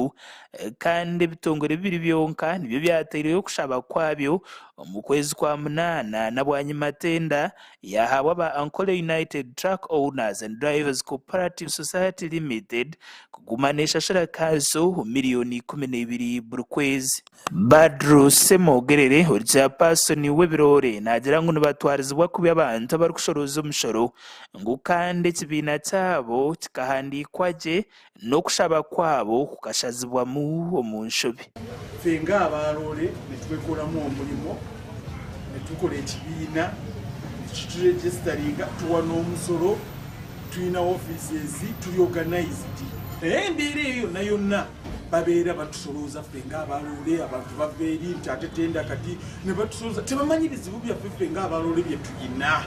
ogu kandi ebitongore bibiri byonka nibyo byataireyo okushaba kwabyo omu kwezi kwa munaana na bwanyima tenda yaahaabwa aba Ankole United Truck Owners and Drivers Cooperative Society Limited kuguma neeshashura kanso miriyoni 12 buri kwezi. Badru Ssemwogerere ori chairperson w'ebiroore naagira ngu nibatwarizibwa kubi abantu abarikushorooza omushoro ngu kandi ekibiina kyabo kikahandiikwa gye n'okushaba kwabo kukashazibwamu omu nshobi. Ffe ng'aba loore nitwekoramu omurimo, nitukora ekibiina, nikituregisitaringa, tuwa n'omusoro, twine offices, turi organised. Naye embeera eyo yonna yonna babeera batusolooza ffe ng'aba loore, abantu bava eri nti ate tenda kati nebatusolooza, tebamanyi bizibu byaffe ffe ng'aba loore byetuyina.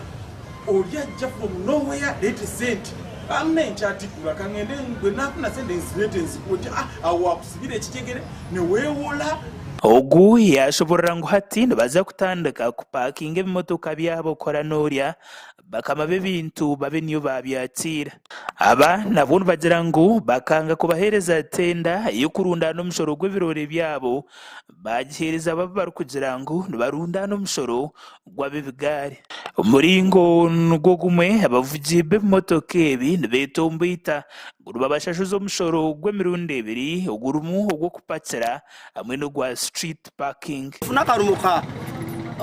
Oli ajja from nowhere leeta esente amna enkyatikula kangende bwe nafuna sente nzireete nzikuwe nti ah awo wakusibira ekijegere neweewola. Ogu yaashoborora ngu hati nibaza kutandika kupaakinga ebimotoka byabo kora n'orya bakama b'ebintu babe niyo baabyakiira. Aba nabwo nibagira ngu bakanga kubaheereza tenda ey'okurundaana omushoro gw'ebiroore byabo baagiheereza abo abu barikugira ngu nibarundaana omushoro gw'ab'ebigaari. Omuringo nigwo gumwe, abavugi b'ebimotoka ebi nibetomboita ngu nibabashashuza omushoro gw'emirundi ebiri ogurimu ogw'okupakira hamwe n'ogwa street parking. Funa akarumu ka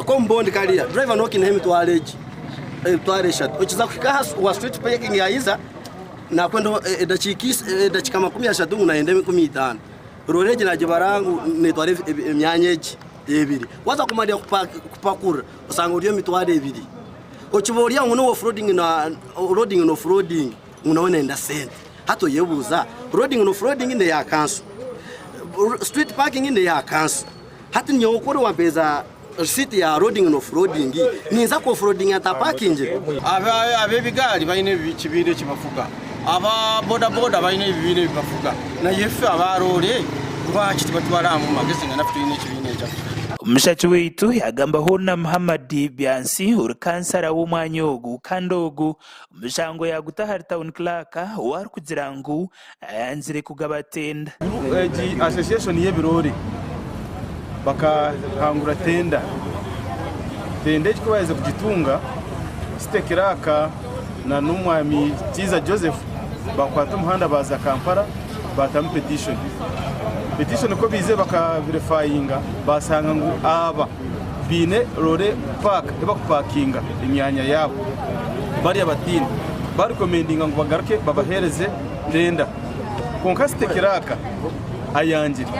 ak'omu bondi kariya driver nokineho emitwaro egi emitwaro eshatu okiza kuhika aha wa street parking yayiza nakwenda edakiika edakiika 30 ngu nayenda enkumi itaano Loore egi nagibara ngu netwara emyanya egi ebiri. Waza kumarira kupakurura osanga ori emitwaro ebiri. Okiba ori aho ngu n'owa offloading na loading na offloading ngu nawe nayenda sente. Hati oyebuuza loading na offloading neya kanso, street parking neya kanso. Hati nyowe ku ori wampereza receipt ya loading na offloading ninza ku offloadinga ntapakingire? Ab'ebigaari baine ekibiina ekibafuga, aba bodaboda baine ebibiina ebibafuga, naye ifwe aba loore lwaki tibatwara omu magezi ngu naffe twine ekibiina ekyaffe? Omushaki waitu yagambaho na Muhammad Byansi ori kansara w'omwanya ogu kandi ogu omushango yaguta ahari Town Clerk ou arikugira ngu Ayangire kugaba tenda. Egi association y'ebiroore bakahangura tenda. Tenda egi kubaherize kugitunga, City Clerk na n'omwami Kiiza Joseph bakwata omuhanda baaza Kampala baatamu petition. Petition ku baizire bakaverifayinga baashanga ngu aba baine loore park ei bakupakinga emyanya yaabo bari abataine. Barekomendinga ngu bagaruke babaheereze tenda. Kwonka City Clerk ayangire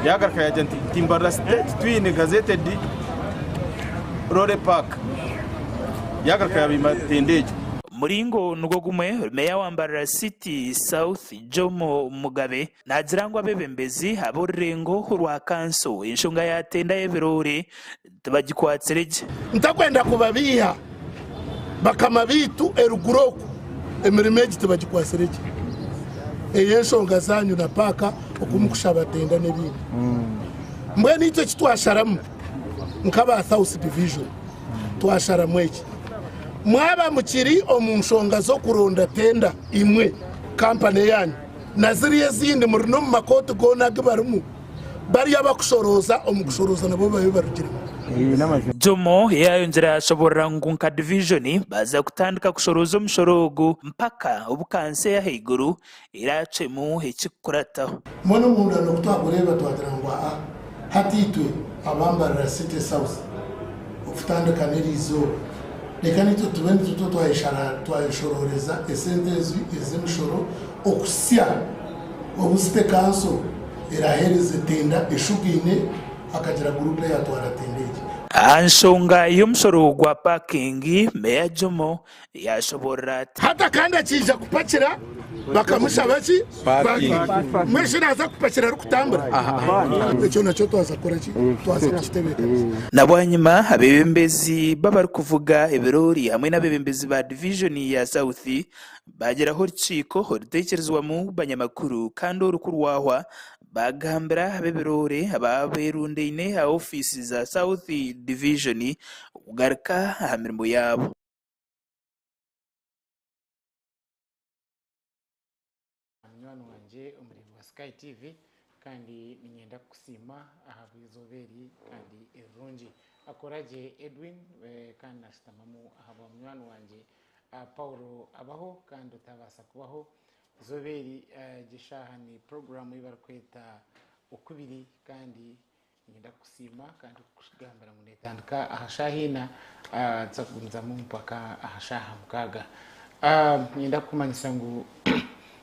yaagaruka yaagira nti Timbarira City titwine gazetted loore park. Yaagaruka yaabaima tenda egyo. Omuringo nigwo gumwe, Meeya wa Mbarara City South, Jomo Mugabe, Naagira ngu abeebembezi ab'orurengo rwa kanso enshonga ya tenda y'ebiroore tibagikwatsire gye. Ntakwenda kubabiiha, bakama baitu eruguru oku emirimo egi tibagikwatsire gye. Ey'enshonga zaanyu na paaka oku mukushaba tenda n'ebindi. Mbwenu itwe eki twasharamu nk'aba South Division twasharamu eki, mwaba mukiri omu nshonga z'okuronda tenda imwe kampani eyaanyu, Na ziriya ezindi muri n'omu makooti goona agu barimu, bariya abakushorooza omu kushorooza nabo babe barugiremu. Jomo yayongyera yashoborora ngu nka divijoni baaza kutandika kushorooza omushoro ogu mpaka obu kanso ey'ahaiguru eraacwemu ekikukurataho. Mbwenu omurundano ogu twagureeba twagira ngu aa hati itwe aba Mbarara City South okutandika n'eriizooba reka naitwe tube nitwe twayeshorooreza esente ezi ez'emishoro okuhitsya obu City Council eraheereze tenda eshugaine hakagira guruupu eyaatwara tenda egi. Aha nshonga y'omushoro gwa parking, Meeya Jomo yaashoboorora ati. Hati akandi akiija kupakira bakamushaba ki? Parking. Mbwenu shi naaza kupakira arikutambura? Ekyo nakyo twaza kukora ki? Twaza kukitebeekanisa. Na bwanyima abeebembezi b'abarikuvuga ebiroori hamwe n'abeebembezi ba divijoni ya South baagiraho orukiiko oruteekyerezibwamu banyamakuru kandi oru ku rwahwa baagambira ab'ebiroore ababa beerundaine aha ofiisi za South Division kugaruka aha mirimo yaabo. Munywani wangye omuri bwa Sky TV. Kandi niinyenda kukusiima ahabw'eizooba eri kandi erirungi. Akoragye Edwin kandi naashutamamu ahabwa munywani wangye Paul abaho kandi otabaasa kubaho. Eizooba eri egi eshaaha ni puroguraamu ei barikweta Okubiri kandi niinyenda kukusiima kandi kukugambira ngu neetandika aha shaaha ina tuza kugumizamu mpaka aha shaaha mukaaga. Niinyenda kukumanyisa ngu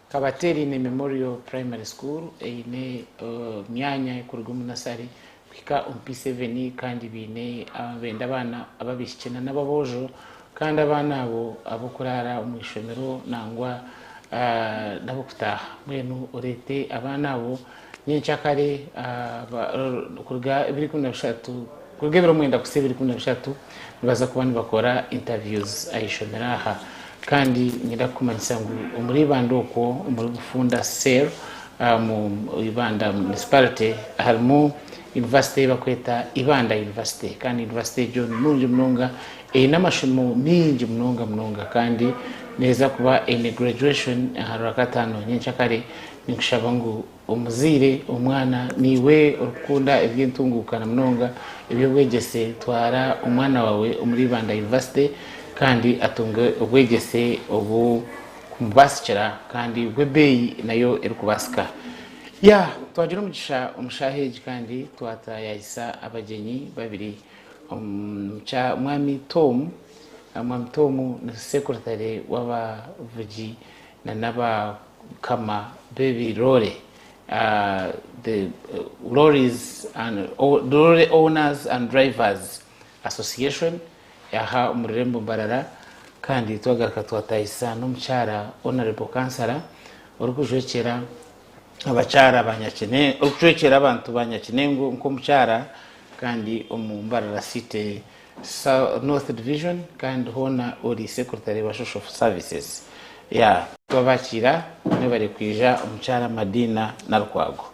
Kabateerine Memorial Primary School eine emyanya y'okuruga omu nasari kuhika omu P7 kandi baine nibenda abaana ab'abaishiki n'ab'aboojo kandi abaana abo ab'okuraara omu ishomero nangwa n'ab'okutaaha. Mbwenu oreete abaana abo nyenkyakare kuruga ebiro 13 kuruga ebiro mwenda kuhitsya ebiro 13 nibaza kuba nibakora interviews aha ishomero aha. Kandi niinyenda kukumanyisa ngu omuri Ibanda okwo omuri Bufunda Cell omu Ibanda Municipality harimu yunivasite ei barikweta Ibanda University kandi yunivasite egyo ni nungi munonga eine amashomo maingi munonga munonga kandi neeza kuba eine graduation aha Rwakataano nyenkyakare. Ninkushaba ngu Omuzaire, omwana, naiwe orikukunda eby'entunguuka na munonga eby'obwegyese, twara omwana waawe omuri Ibanda University kandi atunge obwegyese obukumubaasikira kandi bw'ebeeyi nayo erikubaasika. Ya, twagira omugisha omu shaaha egi kandi twataayaayisa abagyenyi babiri, Omwami Tom, Omwami Tom ni sekuritare w'abavugi na n'abakama b'ebiroore, the Lorries and Lorry Owners and Drivers Association aha omu rurembo Mbarara kandi twagaruka twatahisa n'omukyara Honourable Kansara orikujwekyera abakyara ba Nyakinengo orikujwekyera abantu ba Nyakinengo nk'omukyara kandi omu Mbarara City North Division kandi hoona ori Secretary wa Social Services. Yeah, twabakiira mwebare kwija omukyara Madina Nalukwago.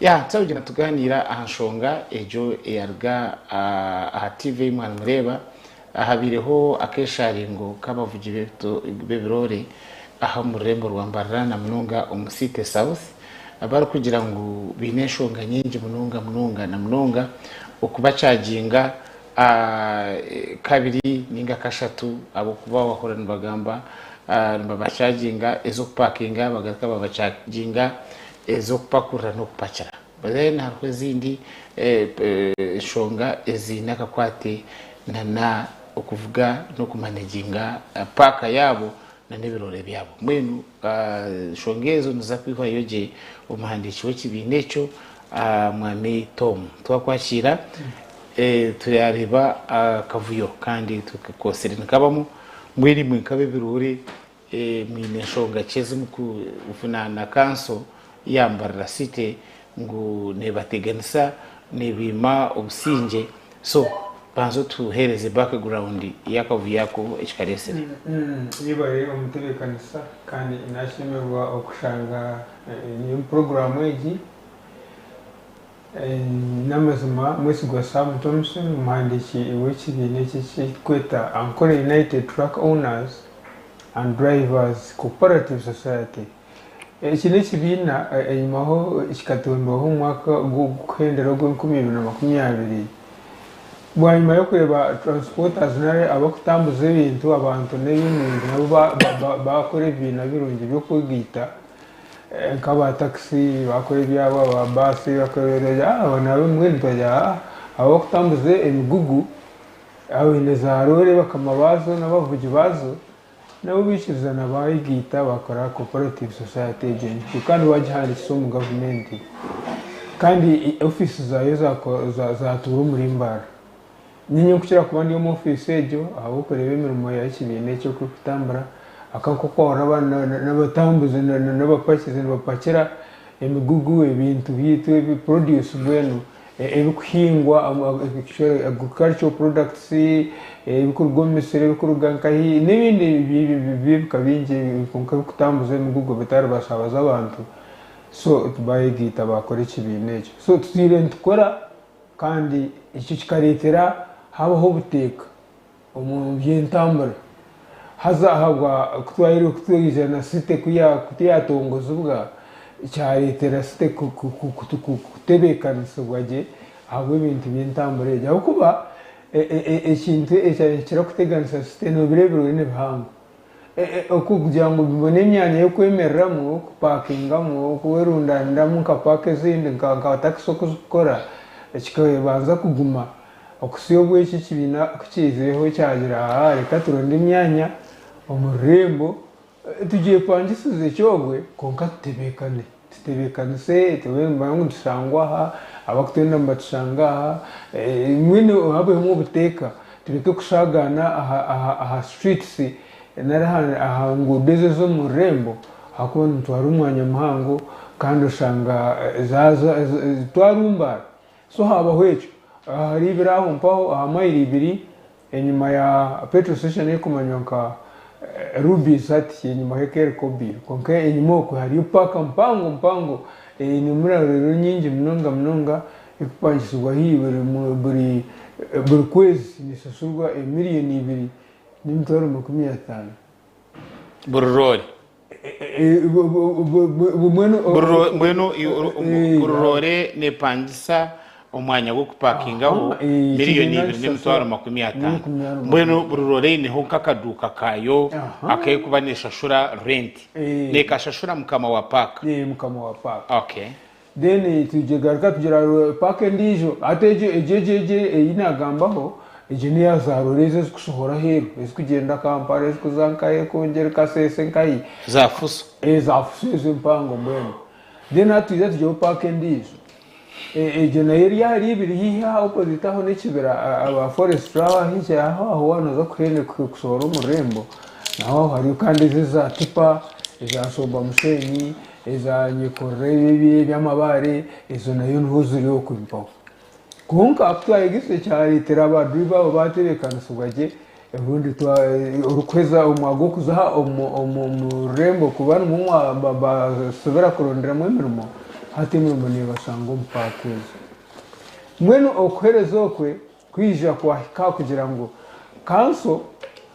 Yeah, tuza kugyenda tuganiira aha nshonga egyo eyaruga aha TV ei mwanimureeba habaireho akesharingo k'abavugi b'ebiroore aha omu rurembo rwa Mbarara na munonga omu City South barikugira ngu baine enshonga nyingi munonga munonga na munonga okubakyaginga kabiri ninga kashatu ahabw'okuba wahurira nibagamba nibabakyaginga ez'okupakinga bagaruka babakyaginga ez'okupakurura n'okupakira. Then hariho ezindi enshonga eziine akakwate na okuvuga n'okumaneginga paaka yaabo n'ebiroore byabo. Mbwenu enshonga ezo niziza kwihwayo gye omuhandiiki w'ekibiina ekyo Mwami Tom. Twakwakiira turareeba akavuyo kandi tukakosire nikabamu. Mbwenu imwe nk'ab'ebiroore mwine nshonga ki ezi murikuvunaana kanso ya Mbarara City ngu neebateganisa, neebaima obusingye? So banza otuheereze background y'akavuyo ako eki kareetsire. Yebare omutebeekanisa kandi nashemererwa okushanga ndi omu puroguraamu egi. N'amazima Mwesigwa Sam Thompson omuhandiiki w'ekibiina eki ekirikweta Ankole United Truck Owners and Drivers Cooperative Society. Eki n'ekibiina enyimaho kikatondwaho omu mwaka gw'okuhendera ogw'enkumi ibiri na makumi abiri bwanyima y'okureeba transporters nari abarikutambuza ebintu abantu n'ebindi bintu nabo baakora ebibiina birungi by'okwegaita nk'aba takisi baakora ebyabo aba baasi bakora ebyabo nabo mbwenu twagira abarikutambuza emigugu abaine zaaroore bakama baazo n'abavugi baazo Nabo baikirizana bayegaita bakora cooperative society egyo enkye kandi bagihandikisa omu gavumenti kandi ofiisi zaayo zatuura omuri Mbarara. Niinye nkukira kuba ndi omu ofiisi egyo ahabw'okureeba emirimo y'ekibiina eki oku erikutambura nk'oku wahurira n'abatambuzi n'abapakizi nibapakira emigugu ebintu byaitu ebi produce mbwenu ebirikuhingwa agricultural products ebirikuruga omu misiri ebirikuruga nkahi n'ebindi by'ebika bingi kwonka ebirikutambuza emigugu bitari bashabaza abantu so bayegaita bakora ekibiina ekyo so tutwire nitukora kandi ekyo kikareetera habaho obuteeka omu by'entambura haza ahabwa ku twaija na city ku yatongozibwa. Kyareetera site kutebeekanisibwa gye ahabw'ebintu by'entambura egyo. Ahabw'okuba ekintu ekyabaire nikikira kuteganisa site noobireebera ori nibihango. Okugira ngu bibone emyanya y'okwemereramu, y'okupakingamu, y'okwerundaaniramu nka paaka ezindi nka takisi oku zirikukora, kikabanza kuguma okuhitsya obu eki ekibiina ku kyaizireho kyagira haa reka turonde emyanya omu rurembo Tugyepangisize kyobwe kwonka tutebekane, tutebekanise tube nibamanya ngu nitushangwa aha, abakutwenda nibatushanga aha, mbwenu habwemu obuteeka tureke kushagaana aha streets nari aha nguudo ezo ez'omu rurembo ahakuba nitutwara omwanya muhango kandi oshanga twarumbaara. So habaho ekyo, ahari ibiri aho mpaho aha mayiro ibiri Enyima ya petrol station erikumanywa nka Rubis hati enyima ho eka eri Kobil kwonka enyima okwe hariyo paaka mpango mpango eine emurariro nyingi munonga munonga erikupangisibwa haihi buri buri kwezi neshashurwa emiliyoni 250,000. Buri roore. Mbwenu buri roore neepangisa omwanya gw'okupakingaho 2,250,000. Mbwenu buri roore eineho nk'akaduuka kaayo akerikuba neeshashura renti. Neekashashura mukama wa paaka. Okay. Then tugaruka tugira paaka endiijo hati egyo egyo egyo egyo ei naagambaho egyo n'eya zaarore ezo ezikushohora aheeru ezikugyenda Kampala ezikuza nkahi Kwongyera Kasese nkahi. Za fuso. Za fuso ezo empango mbwenu. Then hati twija tugyeho paaka endiijo egyo nayo eri ahari ibiri haihi aha opposite aho n'ekibira aba forestry aho haihi aho aho waaba nooza kushohora omu rurembo naho aho hariyo kandi ezo eza tipa eza nshomba mushenyi. Eza nyekorera ebi eby'amabaare ezo nayo niho ziri okwo mpaho. Kwonka ku twayegese kyareetera aba driver abo baatebeekanisibwa gye obundi orikuheza omwaka gw'okuza omu rurembo kuba nimwo basobora kuronderamu emirimo, hati emirimo neebashanga omu paaka ezo. Mbwenu okuheereza okwe Kwija kwahika aha kugira ngu kanso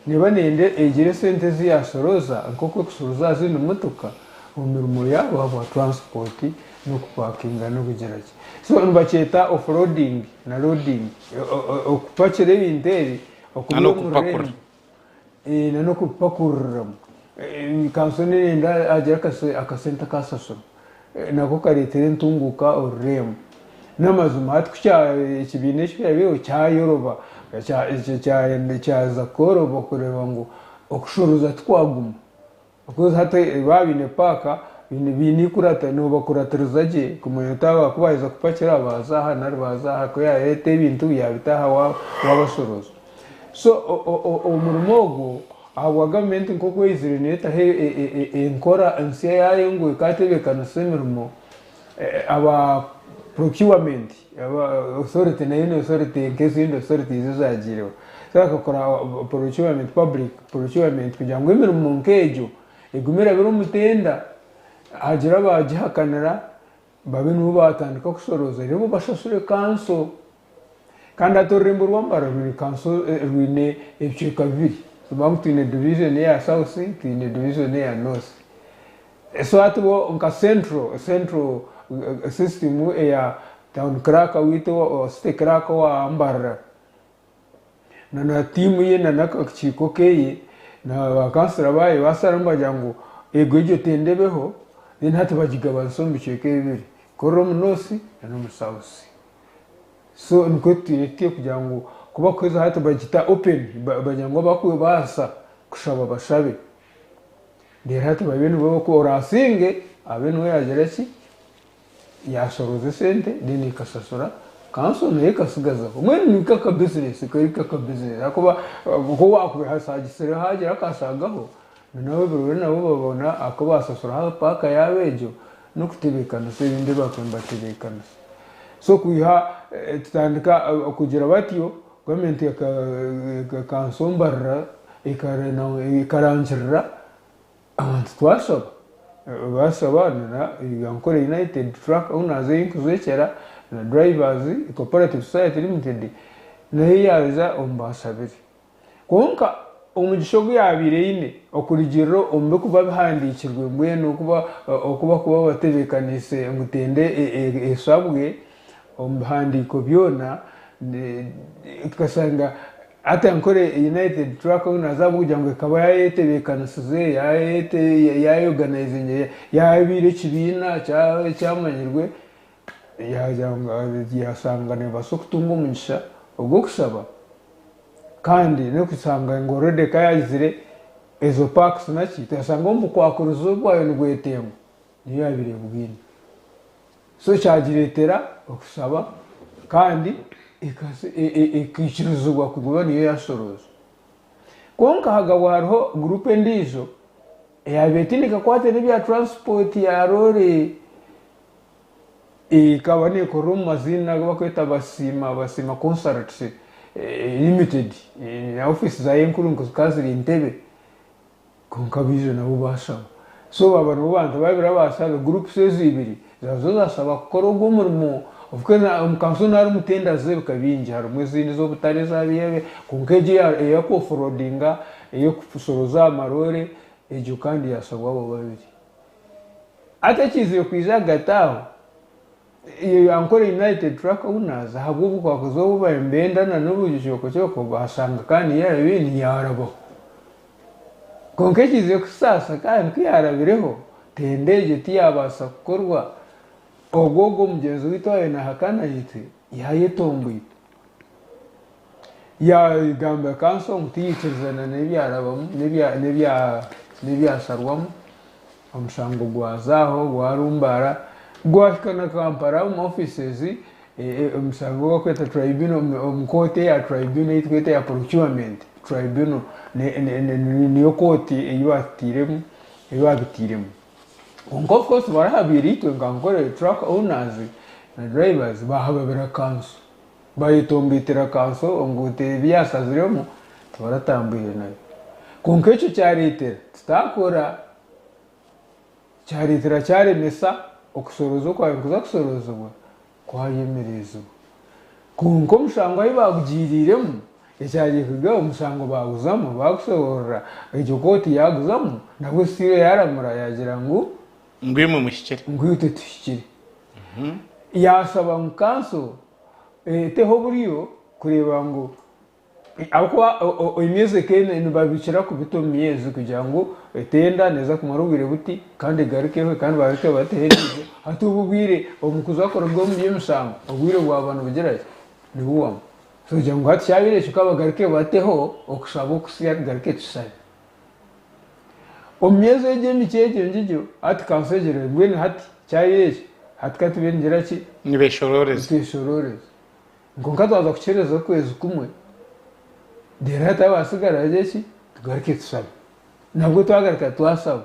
neeba neyenda egire esente ezi yashorooza nk'oku erikushorooza aha zindi motoka omu mirimo yaabo ahabwa transport n'okupakinga n'okugira ki. So nibakyeta offloading na loading, okupakira ebintu ebi okubiiha omu rurembo. Na n'okubipakururiramu. Kanso neyenda agire akasente aku ashashura. Nako kareetera entunguuka orurembo. N'amazima hati ku ekibiina eki kyabaireho kyayoroba, kyaza kworoba kureeba ngu okushoroza tikwaguma. Because hati baaba baine paaka baine eikurata noobakuratiriza gye kumanya oti aba ku baaheza kupakira baaza aha nari baaza aha ku yaareeta ebintu yaabita aha waabashorooza. So omurimo ogwo ahabwa gavumenti nk'oku eizire neetaho enkora nsya yaayo ngu ekaatebeekanisa emirimo, aba procurement authority nayo ni authority nk'ezindi authorities ezaagiireho. So bakakora procurement, public procurement kugira ngu emirimo nk'egyo egume erabire omu tenda hagire abaagihakanira babe nibo baatandika kushorooza reero bo bashashure kanso. Kandi hati orurembo rwa Mbarara rwine kanso rwine ebicweka bibiri, ngu twine division eya South twine division eya North. So hati bo nka Central, Central system eya town clerk waitu, city clerk owa Mbarara na na tiimu ye na n'akakiiko keye na bakansira baayo baasharamu bagira ngu ego egyo tenda ebeho then hati bagigabanisa omu bicweka ebibiri, korora omu North na n'omu South. So nikwo tutwire tutyo kugira ngu kubakuheza hati bagita open bagira ngu abakubaasa kushaba bashabe. Reero hati babe nibo oraasinge abe niwe yaagira ki yaashorooza esente then ekashashura kanso nayo ekasigazaho. Mbwenu ni nk'aka bizinesi kari nk'aka bizinesi ahakuba ku waakubihasagisire haagira akashaagaho nawe buri nabo babona aku baashashura aha paaka yaabo egyo n'okutebeekanisa ebindi ebi baakuba nibatebeekanisa. So kwiha tutandika kugira batyo gavumenti ekansombarira ekarangirira Abantu twashaba, bashaba na Ankole United Truck Owners ei nkujwekyera na Drivers Cooperative Society Limited nayo yaaza omu bashabire. Kwonka Omugisha ogu yaabaire aine okurugiirira omu birikuba bihandiikirwe mbwenu oku barikuba batebeekaniise ngu tenda eshabwe omu bihandiiko byona, tukashanga hati Ankole United Truck Owners ahabw'okugira ngu ekaba yaayetebeekanisize, yaayeoganaizinga, yaabaire ekibiina kyamanyirwe, yaashanga neebaasa kutunga omugisha ogw'okushaba. Kandi n'okushanga ngu already ka yagizire ezo parks naki tuyashanga omu bukwakurizo bwayo nibwetengwa niyo yabaire ebwine. So kyagiretera okushaba kandi ekaikirizibwa kuba niyo yashorooza. Kwonka hagabwa hariho group endiijo eyabaire etaine kakwate n'ebya transport ya roore. Ekaba nekorera omu maziina agu barikweta Basiima, Basiima Consults Limited. Na ofiisi zaayo enkuru zikaba ziri Entebbe kwonka baija nabo baashaba. So aba nibo bantu babiri abaashabire, groups ezo ibiri nazo zaashaba kukora ogwo omurimo. Of course omu kanso harimu tenders z'ebika bingi, harimu ezindi ez'obutare ezabiire kwonka egyo eya ku offroadinga, ey'okushoroza aha maroore egyo kandi yaashabwa abo babiri. Hati ekiizire kwija ahagati aho, eyo Ankole United Truck Owners ahabw'obukwakuzi obu baabaire nibenda na n'obucokocooko baashanga kandi yaarabaire niyaarabaho. Kwonka ekiizire kusaasa kandi ku yaarabireho, tenda egyo tiyaabaasa kukorwa, ogwo ogwo omugyenzi waitu owaabaire naahakana naitwe yaayetomboita. Yaagambira kanso ngu tiyaikirizana n'ebyarabamu n'ebyasharwamu, omushango gwaza aho gwarumbaara gwahika na Kampala omu offices omushango ogu barikweta tribunal omu kooti eya tribunal ei turikweta eya procurement tribunal niyo kooti ei baatuteiremu ei baabiteiremu. Kwonka of course barahabiire itwe nka Ankole truck owners na drivers baahababira kanso. Bayetomboitera kanso ngu ebi yaashaziremu tibaratambwire nabyo. Kwonka ekyo kyareetera tutaakora, kyareetera kyaremesa okushorooza okwabaire nikuza kushoroozibwa kwayemerezibwa. Kwonka omushango ahu baagugiiriiremu, ekyabaire kurugaho omushango baaguzamu baagushoroorora, egyo kooti yaaguzamu nabwo still yaaramura yaagira ngu Ngu imwe muhikire. Ngu itwe tuhikire. Yaashaba ngu kanso eteho oburyo kureeba ngu ahabw'okuba emyezi ekaba nibabikira kubita omu myezi kugira ngu etenda neeza kumara obwire buti kandi egaruke ehwe kandi bagaruke bateho endiijo. Hati obu obwire omu kuza kuruga omu by'emishango obwire bwaba nibugira ki nibuhwamu. So kugira ngu hati kyabaire ekyo ka bagaruke bateho okushaba okusya tugaruke tushabe. Omu myezi egyo emikye egyo ngigyo hati kanso egire mbwenu hati kyabaire ekyo hati ka tube nigira ki? Nibeshorooreza. Nitweshorooreza. Kwonka twaza kukyereza okwezi kumwe reero hati abaatsigara bagire ki? Tugaruke tushabe. Nabwo twagaruka twashaba.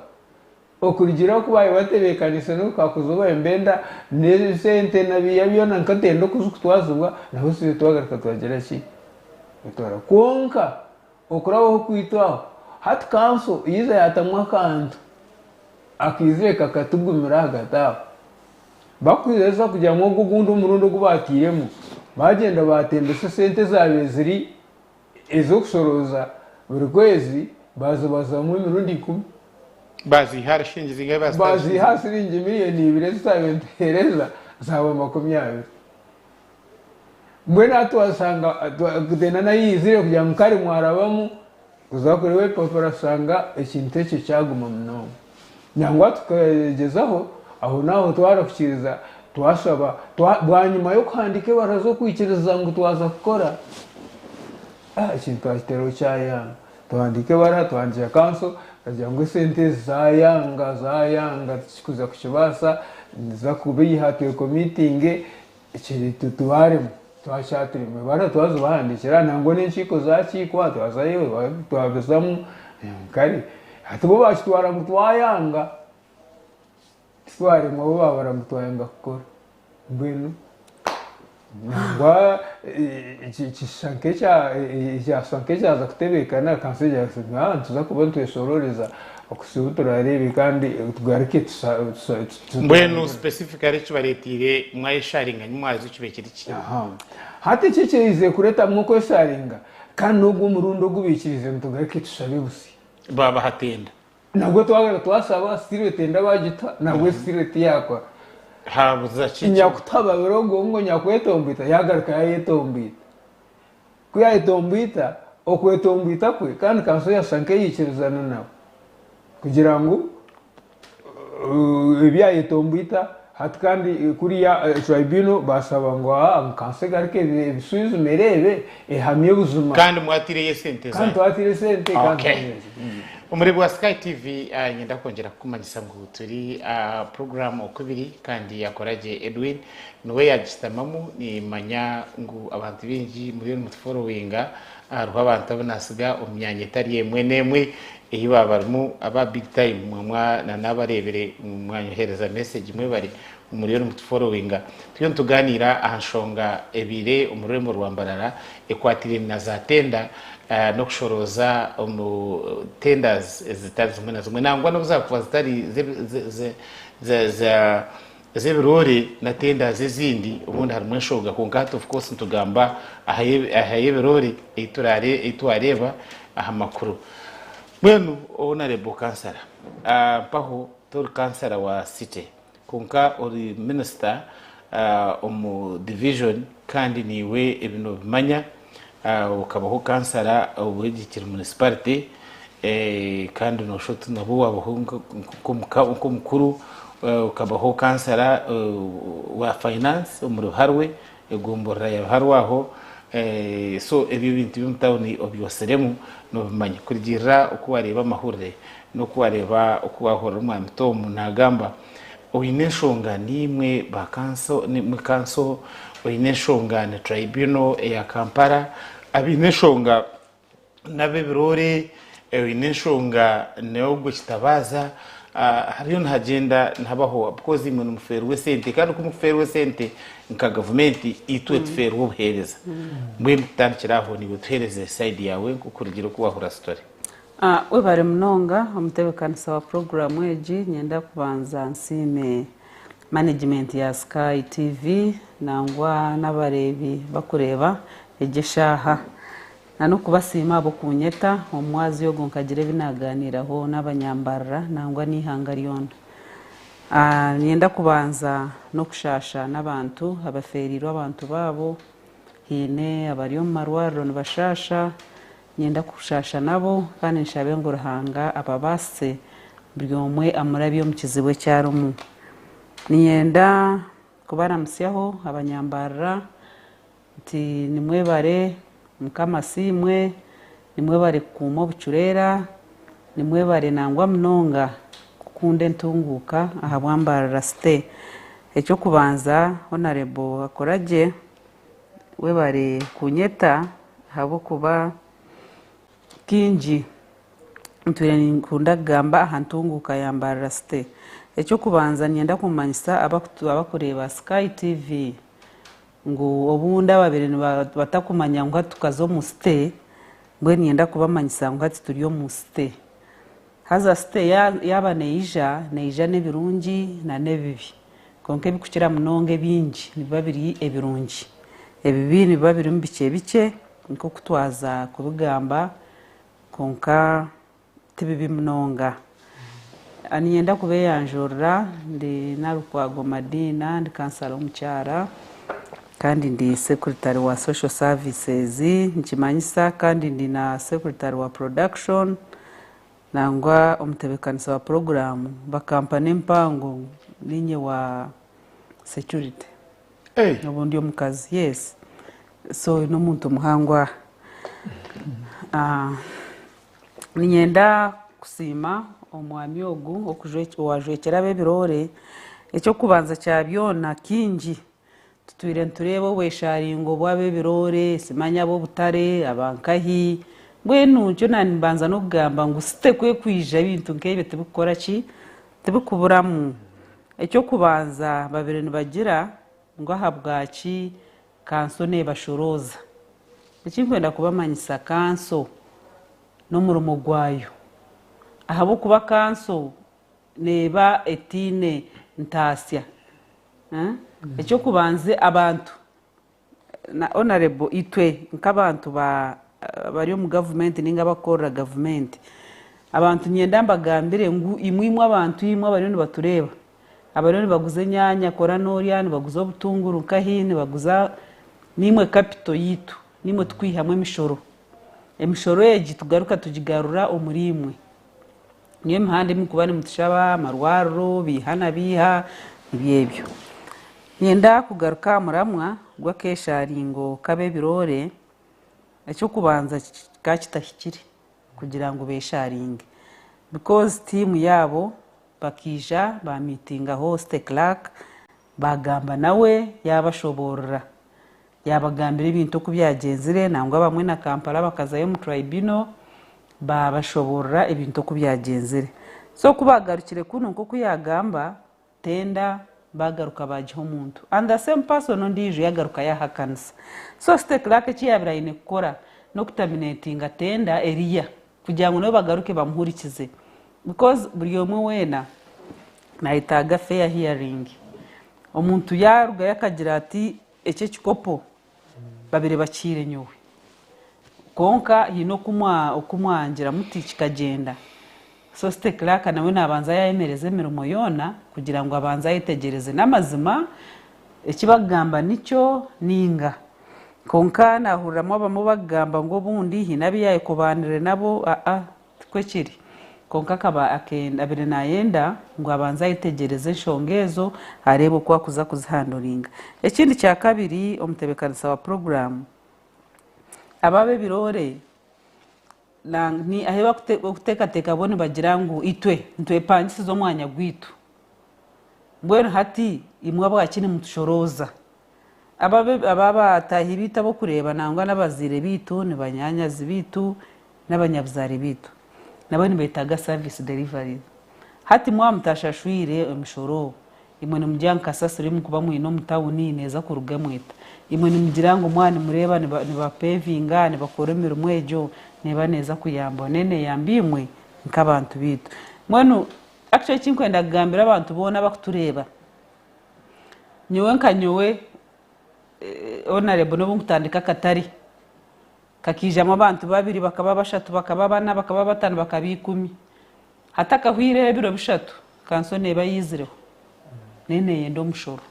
Okurugiirira oku baabaire batebeekaniise n'oku kakuza obu nibenda n'esente na biiya byona nkatenda oku zikutwazibwa nabwo twagaruka twagira ki? Twatwara. Kwonka Okurabaho kwaitu aho, hati kanso yaija yaatamu akantu akaizire kakatugumira ahagati aho. Bakwizesa kugira ngu ogwo ogundi omurundi ogu baatairemu, baagyenda baatembesa esente ezaabaire ziri ez'okushorooza buri kwezi, baazibazamu emirundi ikumi. Baaziiha ahari shilingi zingahi baazita ahari Baaziiha aha shilingi miriyoni ibiri ezi twabaire nituheereza, zaaba 20. Mbwenu aha twashanga tenda nayo eizire kugira ngu kare mwarabamu kuza kureeba ebipapura tushanga ekintu ekyo kyaguma munonga. Nangwa tukagyezaho aho naaho twarahukiiriza twashaba bwanyima y'okuhandiika ebaruha z'okwikiriza ngu twaza kukora, ekintu twakiteeraho kyayanga. Twahandiika ebaruha twahandiikira kanso bagira ngu esente ezi zayanga zayanga titurikuza kukibaasa niza kubeiha twekomitinge. Eki tubaremu twakyaturemu ebaruha twazibahandikira nangwa n'enkiiko zakiikwa twazayo twabizamu kare hati bo bakitwara ngu twayanga titwaremwa bo babara ngu twayanga kukora mbwenu nangwa kishusha nk'ekyaza kutebekana kanso nituza kuba nitweshororeza Okuhitsya obu turaareebe kandi tugaruke Mbwenu specifically ekibareeteire mwayesharinga nyu mwaza kibe kiri ki? Aha. Hati eki ekyaizire kureetamu okwesharinga, Kandi n'ogu omurundi ogu baikiriize ngu tugaruke tushabe busya. Baabaha tenda. Nabwo twagaruka twashaba still tenda baagituha nabwo still tiyakora. Haabuza ki? Nyakutuhababira ogwo ngu nyakwetomboita yaagaruka yaayetomboita. Ku yaayetomboita, okwetomboita kwe kandi kanso yashusha nk'eyaikirizana nawe kugira ngu ebi yaayetomboita hati kandi kuriya tribunal baashaba ngu aa ngu kanso egaruke ebishwijume ereebe ehamye buzima. Kandi mwataireyo esente Kandi zanyu. twataire esente kandi Okay. Omureebi wa Sky TV niinyenda kwongyera kukumanyisa ngu turi aha puroguraamu Okubiri kandi Akoragye Edwin niwe yaagishutamamu. Niimanya ngu abantu baingi muriyo nimutuforowinga, hariho abantu abu naatsiga omu myanya etari emwe n'emwe ei baaba barimu aba big time mwamwa na n'abareebire mwanyohereza message mwebare ngu muriyo nimutuforowinga. Turiyo nitugaaniira aha nshonga ebaire omu rurembo rwa Mbarara ekwatiraine na za tenda n'okushorooza omu tenders ezitari zimwe na zimwe nangwa n'obu zaakuba zitari z'ebiroore na tenders ezindi obundi harimu enshonga kwonka hati of course nitugamba aha y'ebiroore ei twareeba aha makuru. Mbwenu Honourable Kansara mpaho tori kansara wa city Kwonka ori minisita omu division kandi naiwe ebi nobimanya, okabaho kansara ow'Egikiri municipality kandi noshusha oti nabwo wabaho nk'omukuru, okabaho kansara wa finance omuri Biharwe, egomborora ya Biharwe aho, so ebyo ebintu by'omu tawuni obyosiremu nobimanya. Kurugiirira oku wareeba amahurire N'oku wareeba oku wahurira Omwami Tom nagamba, oine enshonga niimwe ba kanso, nimwe kanso, oine enshonga ni tribunal eya Kampala, abaine enshonga n'abebiroore, oine enshonga n'ogwo kitabaaza, hariyo nihagyenda nihabaho because imwe nimufeerwa esente kandi ku mukufeerwa esente nka gavumenti itwe tufeerwa obuheereza. Mbwenu tutandikire aho naiwe tuheereze side yaawe nk'okurugire oku wahurira story. Webare munonga omutebekanisa wa puroguramu egi. Niinyenda kubanza nsiime manegimenti ya Sky TV nangwa n'abareebi bakureeba egi eshaaha. N'okubasiima ahabw'okunyeta omu mwazyo ogu nkagira ebi naaganiiraho n'abanyambarara nangwa n'eihanga ryona. Niinyenda kubanza n'okushaasha n'abantu abafeereirwe abantu baabo, haine abari omu marwariro nibashaasha, Niinyenda kushaasha nabo kandi nshabe ngu Ruhanga ababaasise buri omwe amurabye omu kizibu eki arimu. Niinyenda kubaramutsyaho abanyambarira nti nimwebare Mukama asiimwe, nimwebare kukuuma obucureera, nimwebare nangwa munonga kukunda entunguuka ahabwa Mbarara City. Eky'okubanza Honarebo Akoragye Webare kunyeta ahabw'okuba kaingi ntwire ninkunda kugamba aha ntunguuka ya Mbarara City. Eky'okubanza niinyenda kumanyisa abakureeba Sky TV ngu obundi ababaire batakumanya ngu hati tukaza omu City, mbwenu niinyenda kubamanyisa ngu hati turi omu City. Haza City yaaba neija, neija n'ebirungi n'ebibi. Kwonka ebirikukira munonga ebingi nibiba biri ebirungi. Ebibi nibiba birimu bikye bikye nk'oku twaza kubigamba kwonka ti bibi munonga. Niinyenda kubeeyanjurira ndi Nalukwago Madina ndi kansara w'omukyara kandi ndi sekuritare wa social services nikimanyisa kandi ndi na sekuritare wa production. Nangwa omutebeekanisa wa puroguraamu bakampa n'empango niinye wa security obu ndi omukazi yes so n'omuntu muhango aha. Niinyenda kusiima omwami ogu owajwekyera ab'ebiroore, eky'okubanza kya byona kaingi Tutwire nitureeba obwesharingo bw'ab'ebiroore, simanya ab'obutare, aba nkahi, mbwenu nikyo naambanza n'okugamba ngu site ku erikwija ebintu nk'ebyo tibikukora ki, tibikuburamu. Eky'okubanza babaire nibagira ngu ahabwaki kanso neebashorooza. Eki ndikwenda kubamanyisa kanso n'omurimo gwayo ahabw'okuba kanso neeba etaine ntaasya. Eky'okubanza abantu na Honourable itwe nk'abantu ba abari omu gavumenti ninga abakukorera gavumenti. Abantu niinyenda mbagambire ngu imwe imwe abantu imwe abariyo nibatureeba, abariyo nibaguza enyaanya kora n'orya, nibaguza obutunguru nkahi, nibaguza, niimwe capital yaitu, niimwe tukwihamu emishoro. Emishoro egi tugaruka tugigarura omuri imwe. Niyo emihanda ei murikuba nimutushaba, amarwariro, biiha na biiha, nibyo ebyo. Niinyenda kugaruka aha muramwa gw'akeesharingo k'ab'ebiroore, eky'okubanza kikaba kitahikire kugira ngu beesharinge because tiimu yaabo bakaija baamiitingaho City Clerk baagamba nawe yaabashoboorora, yaabagambira ebintu oku byagyenzire nangwa abamwe na Kampala bakazayo omu tribunal baabashoboorora ebintu oku byagyenzire. So ku baagarukire kunu nk'oku yaagamba, Tenda bagaruka bagiha omuntu and the same person ondiijo yagaruka yahakanisa. So city clerk eki yabire aine kukora n'okutaminatinga tenda eriya kugira ngu nabo bagaruke bamuhurikize because buri omwe weena nayetaaga fair hearing. Omuntu yarugayo akagira ati eki ekikopo babire bakihaire nyowe kwonka haine oku mwangira muti kikagyenda. So city clerk nawe nabanza yayemereza emirimo yoona kugira ngu abanze ayetegyereze n'amazima eki bakugamba nikyo ninga. Kwonka nahuriramu abamwe bakugamba ngu obundi haine abu yayekobaanire nabo aa tikwo kiri. Kwonka akaba abaire nayenda ngu abanze ayetegyereze enshonga ezo areebe oku akuza kuzihandoringa. Ekindi kyakabiri omutebeekanisa wa puroguraamu, aba ab'ebiroore Ahu barikuteekateeka bo nibagira ngu itwe nitwepangisiza omwanya gwaitu. Mbwenu hati imwe ahabwaki nimutushorooza? Aba abataahi baitu ab'okureeba nangwa n'abazaire baitu, ni banyaanyazi baitu n'abanyabuzaare baitu. Nabo nibeetaaga service delivery. Hati mwaba mutashashwire emishoro, Imwe nimugira ngu kasasiro ei murikuba mwine omu tauni neeza kurugamu eta? Imwe nimugira ngu mwaba nimureeba nibapevinga, nibakora emirimo egyo, neeba neeza kuyamba ona? Neeyamba imwe nk'abantu baitu. Mbwenu actually eki ndikwenda kugambira abantu boona abarikutureeba, nyowe nka nyowe Honourable n'obu nkutandika akatare, kakaijamu abantu babiri, bakaba bashatu, bakaba bana, bakaba bataano, bakaba ikumi. Hatakahwireho ebiro bishatu, kanso neeba yaizireho nayo neeyenda omushoro.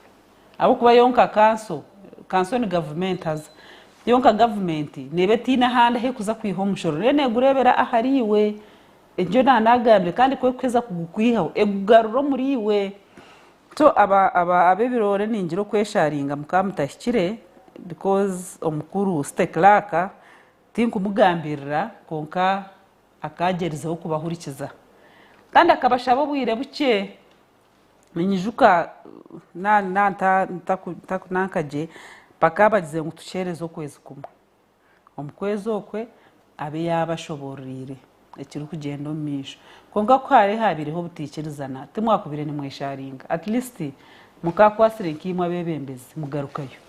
Ahabw'okuba yo nka kanso, kanso ni gavumenti haza, yo nka gavumenti neeba etaine ahandi ahu erikuza kwiha omushoro, reero neegureebera ahariiwe. Ekyo naanagambire kandi ku erikuheza kugukwihaho, egugarura omuriiwe. So aba aba ab'ebiroore ningira okwesharinga mukaba mutahikire because omukuru city clerk tinkumugambirira kwonka Akaagyerizeho kubahurikiza kandi akabashaba obwire bukye. Ninyijuka nanka gye bakaba bagizire ngu tukyereze okwezi kumwe. Omu kwezi okwe abe yaabashoboororeire ekirikugyenda omu maisho. Kwonka ku haabaire haabaireho obutaikirizana, timwakubaire nimwesharinga. At least mukaakwasire nkaimwe abeebembezi mugarukayo.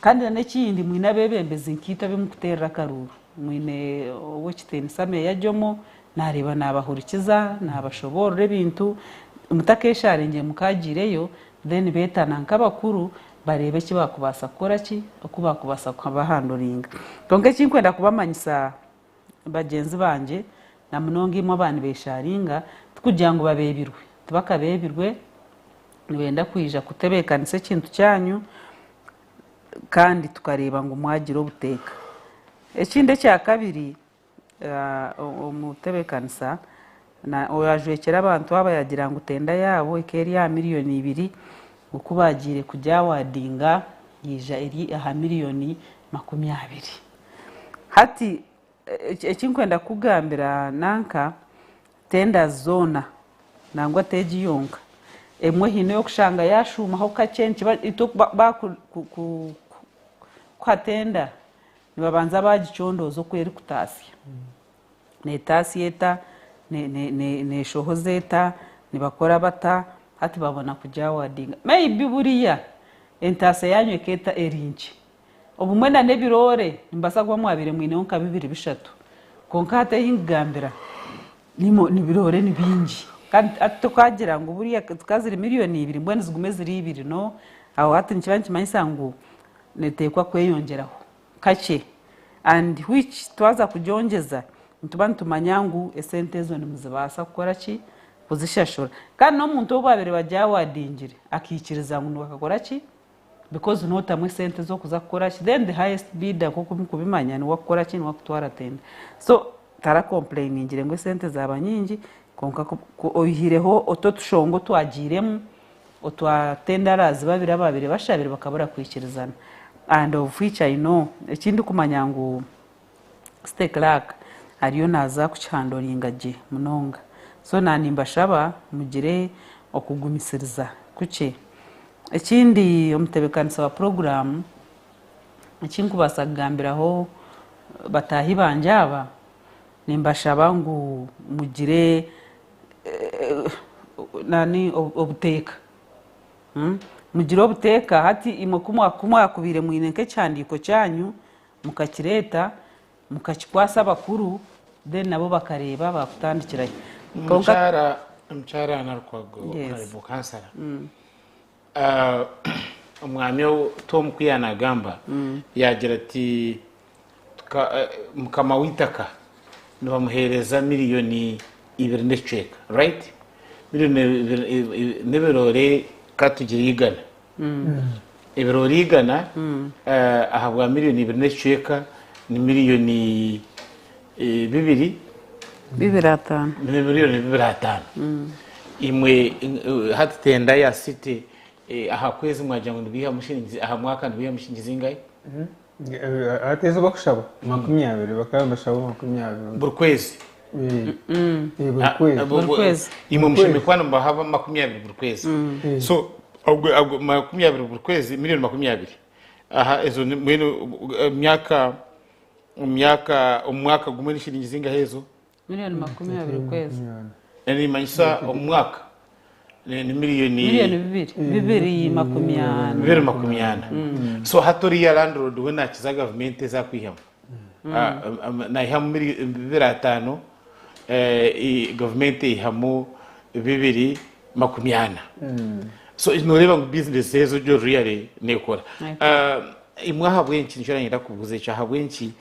Kandi n'ekindi mwine abeebembezi nkaitwe abu murikuteerera akaruuru. Mwine ow'ekitiinisa Meeya Jomo, naareeba naabahurikiza, naabashoboorora ebintu, mutakeesharingiire mukaagiireyo, then beetana nk'abakuru bareebe eki baakubaasa kukora ki, oku baakubaasa kubahanduringa. Kwonka eki ndikwenda kubamanyisa bagyenzi bangye, na munonga imwe abaaba nibeesharinga, tikugira ngu babeebirwe, tibakabeebirwe, nibenda kwija kutebeekanisa ekintu kyanyu, kandi tukareeba ngu mwagira obuteeka. Ekindi ekyakabiri, omutebeekanisa oyajwekyera abantu aba yaagira ngu tenda yaabo ekaba eri aha miriyoni ibiri, ngu ku baagiire kugyawadinga yaija eri aha miriyoni 20. Hati Eki ndikwenda kukugambira nanka, tenders zoona nangwa ti egi yonka, emwe haine ei orikushanga yaashuumaho kakye nikiba itwe baakuha tenda nibabanza baagicondooza oku erikutaasya. Neetaasya eta, neeshohoza eta, nibakora bata, hati babona kugyawadinga. Maybe buriya entaasya yaanyu ekeeta eri nkye. Obumwe na n'ebiroore nimubaasa kuba mwabaire mwineho nka bibiri bishatu kwonka hati ei nkugambira ebiroore ni bingi kandi hati tokagira ngu buriya zikaba ziri miriyoni ibiri mbwenu zigume ziri ibiri no aho hati nikiba nikimanyisa ngu niteekwa kweyongyeraho kakye. And which twaza kugyongyeza nituba nitumanya ngu esente ezo nimuzibaasa kukora ki? Kuzishashura. Kandi n'omuntu ou baabaire bagyawadingire akaikiriza ngu nibakakora ki? Because nootamu esente z'okuza kukora ki? Then the highest bidder nk'oku mukubimanya niwe akukora ki? Niwe akutwara tenda. So tarakompureyiningire ngu esente zaaba nyingi kwonka ku oihireho otu otushonga otwagiiremu otwa tenderers babiri abaabaire bashabire bakabura kwikirizana and of which I know eki ndikumanya ngu City Clerk ariyo naaza kukihandoringa gye munonga so naanimbashaba mugire okugumisiriza kukye. Ekindi omutebeekanisa wa puroguraamu eki nkubaasa kugambiraho bataahi bangye aba nimbashaba ngu mugire nani obuteeka mugire obuteeka hati imwe ku mwakubaire mwine nk'ekihandiiko kyanyu mukakireeta mukakikwasa abakuru then nabo bakareeba bakutandikirayo. Kwonka Omukyara omukyara Nalukwago Yes. Honorable Kansara omwami Tom ku yanagamba yagira ati mukama w'eitaka nibamuheereza miriyoni ibiri n'ekicweka right miriyoni n'ebiroore katugire igana ebiroore igana ahabwa miriyoni ibiri n'ekicweka ni miriyoni bibiri bibiri ataano ni miriyoni bibiri ataano imwe hati tenda ya city aha kwezi mwagira ngu nibiihamu shilingi aha mwaka nibiihamu shilingi zingahi? Hati ezi bakushaba 20 bakaba nibashaba 20. Buri kwezi? Buri kwezi. Buri kwezi. Imwe mushemereire kuba nimubaha 20 buri kwezi. So obwo 20 buri kwezi miriyoni 20 aha ezo mbwenu myaka myaka omu mwaka gumwe ni shilingi zingahi ezo? Miriyoni 20 kwezi. Nimanyisa omu mwaka ni miriyoni Miriyoni bibiri. Bibiri makumi ana. Bibiri makumi ana. So hati oriya landlord we nakiza gavumenti ezi akwihamu. Naihamu bibiri ataano, gavumenti eihamu bibiri makumi ana. So noreeba ngu bizinesi ezo gyo really nekora. Imwe ahabw'enki nikyo nanyenda kubuuza ekyo ahabw'enki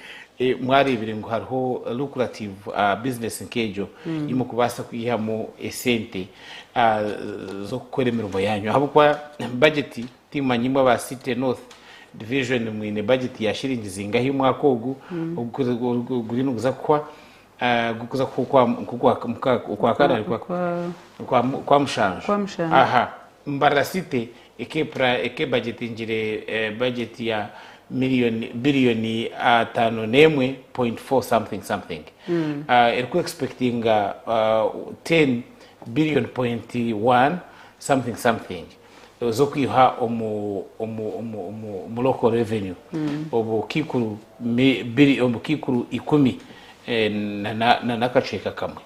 mwareebire ngu hariho lucrative business nk'egyo imwe kubaasa kwihamu esente z'okukora emirimo yanyu ahabw'okuba budget timanya imwe aba City North Division mwine budget ya shilingi zingahi omwaka ogu guriyo niguza kuhwa gurikuza kuhwa okwakana kwa mushanju aha Mbarara City eke budgetingire budget ya miliyoni biliyoni ataano n'emwe point four something something eriku expectinga 10 billion point one something something z'okwiha omu omu omu omu omu local revenue obukiikuru obukiikuru 10 na n'akacweka kamwe.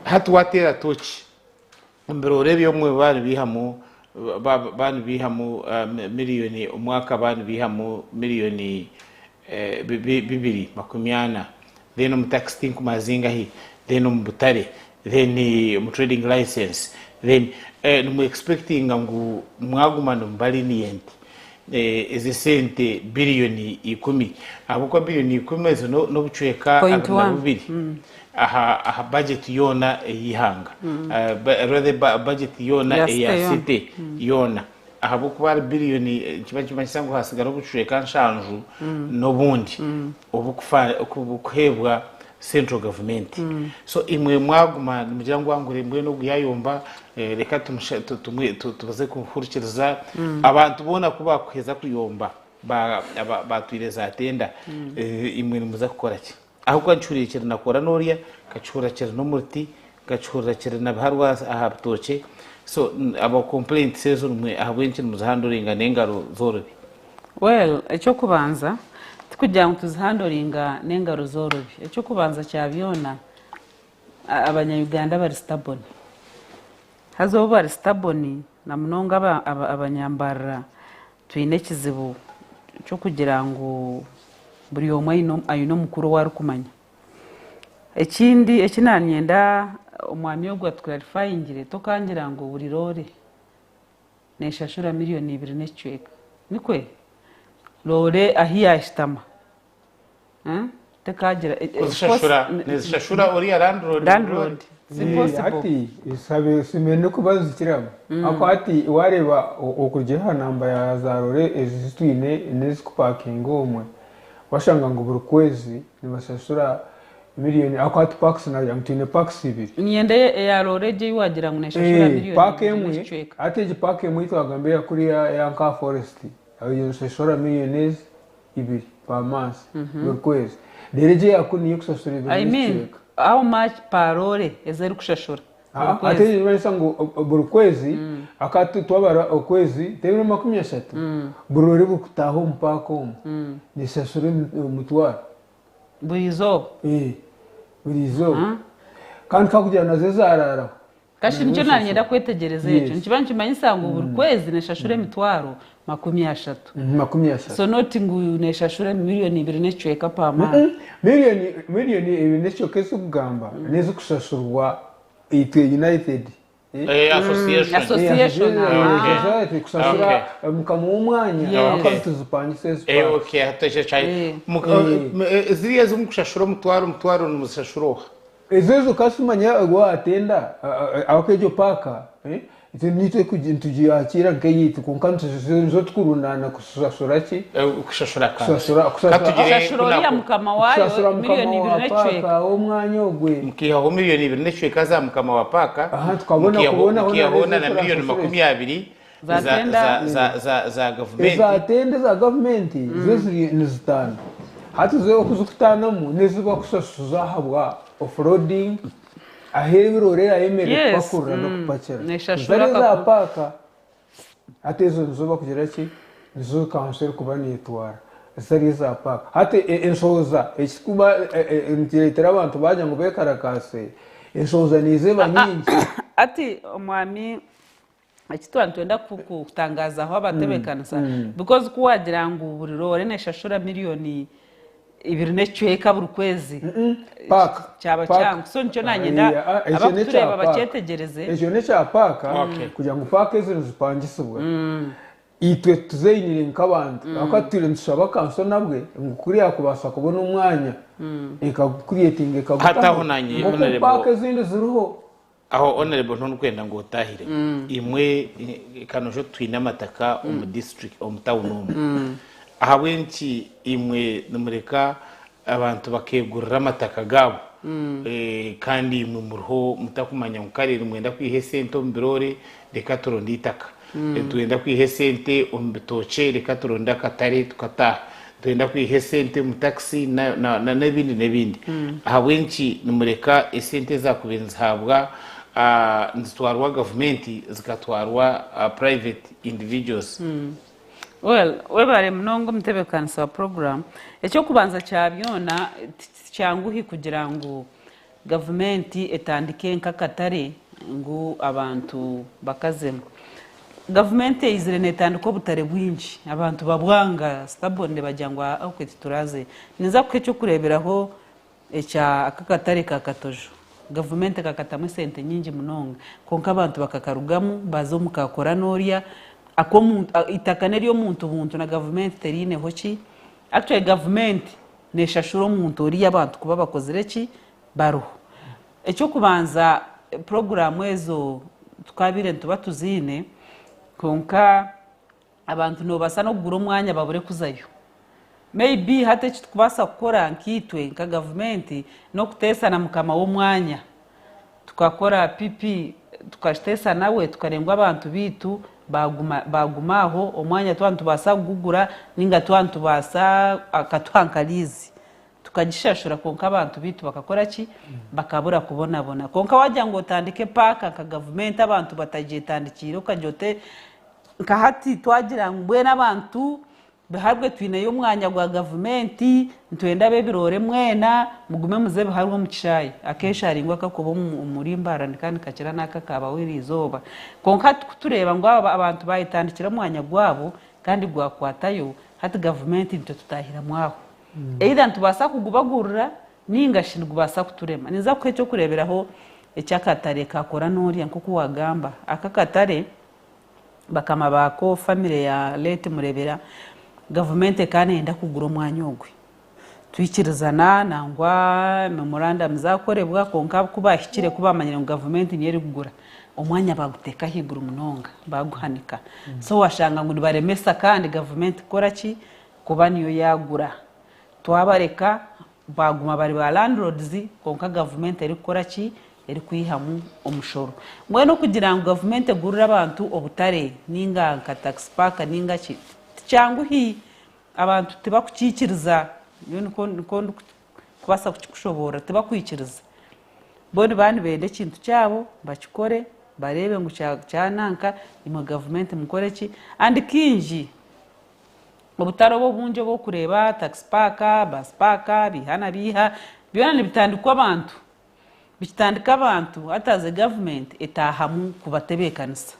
Hati wateera toki omu biroore byomwe banibiihamu banibiihamu miliyoni omwaka banibiihamu miliyoni 240 then omu tax tinkumanya zingahi then omu butare then omu trading license then nimu expectinga ngu mwaguma nimuba lenient ezi sente biliyoni 10 ahabw'okuba biliyoni 10 ezo n'obucweka Point abiri na one. bubiri aha budget yoona ey'eihanga rather budget yoona Ya city eya yoona. city yoona ahabw'okuba hari biliyoni kiba nikimanyisa ngu hasigara obucweka nshanju n'obundi obukuheebwa central government. So imwe mwaguma nimugira ngu angure mbwenu ogu yayomba reka tubaze kuhurikiriza abantu boona ku bakuheza kuyomba batwire za tenda imwe nimuza kukora ki? Ahabw'okuba nkihuriire kiri nakora n'orya nkakihurira kiri n'omuti nkakihurira kiri na biharwa aha bitookye so aba complaints ezo nimwe ahabw'enki nimuzihandoringa n'engaro zorobi? Well, eky'okubanza tikugira ngu tuzihandoringa n'engaro zorobi. Eky'okubanza kya byona abanya-Uganda bari stubborn. Haza obu bari stubborn na munonga abanyambarira twine ekizibu ky'okugira ngu buri omwe aine omukuru ou arikumanya. Ekindi eki naanyenda omwami ogu atuclarifyingire tokangira ngu buri roore neeshashura miriyoni ibiri n'ekicweka. Nikwe? Roore ahi yaashutama. Tekagira Kuzishashura nizishashura oriya landlord Landlord. It's impossible. Hati sabe simene kuba zikiramu ako hati wareba okurugira aha namba ya za rore ezi zitwine n'ezikupakinga omwe washanga ngu buri kwezi nibashashura miliyoni ako hati parks nagira ngu twine parks ibiri. Ninyenda eya roore egyo ei wagira ngu neshashura miliyoni Paaka ibiri emwe n'ekicweka. Hati egi paaka emwe ei twagambire kuriya eya nka forest eyo nishashura miliyoni ezi ibiri per month buri kwezi reero egyo eya kunu niyo ekushashura ibiri I mean, n'ekicweka. how much per roore ezi erikushashura buri Ate kwezi? nikimanyisa ngu buri kwezi aka twabara okwezi tebiro 30 buri roore burikutaaha omu paaka omu neshashura omutwaro. Buri izooba? Buri izooba. Kandi kakugira nazo ezaraaraho. Kashi nikyo nanyenda kwetegyereza ekyo. Yes. Nikiba nikimanyisa ngu buri kwezi neshashura emitwaro 30. 30. So not ngu neshashura miliyoni ibiri n'ekicweka per month. Miliyoni ibiri n'ekicweka ezikugamba n'ezikushashurwa itwe United. Association. Association. Society kushashura mukama w'omwanya Yes. akatuzipangisa ezi Eh, okay, hati ekyo Ziriya ez'omukushashura omutwaro, omutwaro nimuzishashura oha? Ezo ezo kasimanya watenda aho egyo paaka nitwe nitugyakira nk'eyaitu kwonka nizo tukurundaana kushashura ki? Kushashura kandi. Kushashura kushashura Kushashura oriya mukama waayo kushashura mukama miliyoni ibiri wa n'ekicweka. paaka w'omwanya ogwe. Mukihaho miliyoni ibiri n'ekicweka za mukama wa paaka. Aha, tukabona kubonaho Mukihaho na na miliyoni turashashure. 20 Za tenda. za gavumenti. Eza tenda za gavumenti zo ziri ni zitaano. Hati zo okuzikutaanamu niziba kushashuza ahabwa offloading ahu ebirore erayemerera kupakurura n'okupakira. Neshashura Zitari eza paaka hati ezo nizo bakugira ki nizo kanso erikuba neetwara zitari eza paaka. Hati enshohoza ekikuba nikireetera abantu baagira ngu beekarakaase enshohoza niiza eba nyingi. Ati omwami eki twaba nitwenda kutangazaho abatebeekanisa because ku wagira ngu buri roore neshashura miliyoni ibiri n'ekicweka buri kwezi Paaka. kyaba Paaka. kyangu so nikyo nanyenda Ekyo abakutureeba n'ekya paaka. bakyetegyereze. Ekyo n'ekya paaka kugira ngu paaka ezo nizipangisibwa itwe tuzeinire nk'abantu ahakuba tutwire nitushaba kanso nabwe ngu kuriya kubaasa kubona omwanya ekagucreatinga ekagutaho Hataho nanye, nk'oku honorable. paaka ezindi ziriho. Aho honorable ntonikwenda ngu otahire imwe kanojo twine amataka omu district omu town omu ahabw'enki imwe nimureka abantu bakegurira amataka gaabo kandi imwe muriho mutakumanya ngu kare nimwenda kwiha esente omu birore reka turonde itaka, twenda kwiha esente omu bitookye reka turonde akatare tukataaha, twenda kwiha esente omu taxi n'ebindi n'ebindi. Ahabw'enki nimureka esente ezakubaire nizihabwa nizitwarwa gavumenti zikatwarwa private individuals? Well, webare munonga omutebeekanisa wa program. Ekyokubanza kya byona tikyanguhi kugira ngu gavumenti etandike nk'akatare ngu abantu bakazemu. Gavumenti eizire netandika obutare bwingi abantu babwanga stubborn bagira ngu okay tituraze. Ninza kuha ekyokureeberaho ekya aka katare ka Katojo. Gavumenti ekakatamu esente nyingi munonga kwonka abantu bakakarugamu baza omu kakora n'orya ak'omuntu itaka n'ery'omuntu buntu na gavumenti teriineho ki. Actually gavumenti neshashura omuntu oriya abantu kuba bakozire ki baruho. Ekyokubanza puroguramu ezo tukabaire nituba tuziine kwonka abantu nobaasa n'okugura omwanya babure kuzayo. Maybe hati eki tukubaasa kukora nkaitwe nka gavumenti n'okuteesa na mukama w'omwanya tukakora PP tukakiteesa nawe tukareeba ngu abantu baitu baguma aho omwanya twaba nitubaasa kugugura ninga twaba nitubaasa akatuha nka liizi tukagishashura kwonka abantu baitu bakakora ki bakabura kubonabona. Kwonka wagira ngu otandike paaka nka gavumenti abantu batagyetandikiire okagira ote nka hati twagira ngu mbwenu abantu biharwe twineyo omwanya gwa gavumenti nitwenda ab'ebiroore mwena mugume muze biharwe omu kishaayi akesharingwa akakuba omuri Mbarara kandi kakira n'aka kabaho eriizooba. Kwonka hati kutureeba ngu aba abantu bayetandikira omwanya gwabo kandi gwakwatayo hati gavumenti nitwe tutahiramu aho. Either nitubaasa kugubagurira ninga shi nigubaasa kuturema. Ninza kuha ekyokureeberaho eky'akatare kakora n'orya nk'oku wagamba. Aka katare bakama baako family ya late Murebera gavumenti ekaba neyenda kugura omwanya ogwe. Twikirizana nangwa memorandum zakorebwa kwonka ku bahikire ku bamanyire ngu gavumenti niyo erikugura omwanya baguteeka ahaiguru munonga baguhanika so washanga ngu nibaremesa kandi gavumenti kukora ki kuba niyo yagura twabareka baguma bari ba landlords kwonka gavumenti erikukora ki erikwihamu omushoro mbwenu okugira ngu gavumenti egurire abantu obutare ninga nka tax park ninga ki tikyanguhi Abantu tibakukiikiriza, nyowe nikwo nikwo ndikubaasa kukikushoboorora, tibakwikiriza. Bo nibaba nibenda ekintu kyabo bakikore, bareebe ngu kya kyananka, imwe gavumenti mukore ki? And kaingi obutare obu obungi obu orikureeba, taxi park, bus park, biiha na biiha, byona nibitandikwa abantu. Bikitandika abantu hati as a government etaahamu kubatebeekanisa.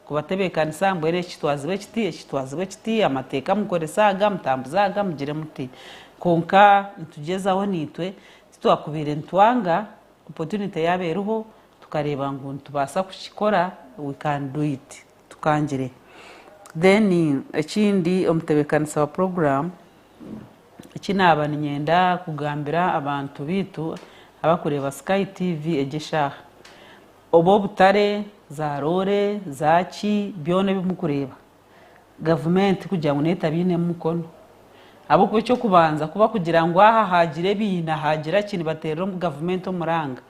Kubatebeekanisa mbwenu eki kitwazibwe kiti, eki kitwazibwe kiti, amateeka mukorese aga, mutambuze aga, mugire muti. Kwonka nitugyezaho naitwe, titwakubaire nitwanga opportunity yaaba eriho tukareeba ngu nitubaasa kukikora, we can do it, tukangire. Then ekindi omutebeekanisa wa program, Eki naaba niinyenda kugambira abantu baitu abarikureeba Sky TV egi eshaaha, obu obutare, za roore, za ki, byona ebi murikureeba, gavumenti kugira ngu neyo etabiinemu mukono. Ahabw'okuba eky'okubanza ku barikugira ngu aha haagira ebiina, haagira ki, nibateerera gavumenti omuranga.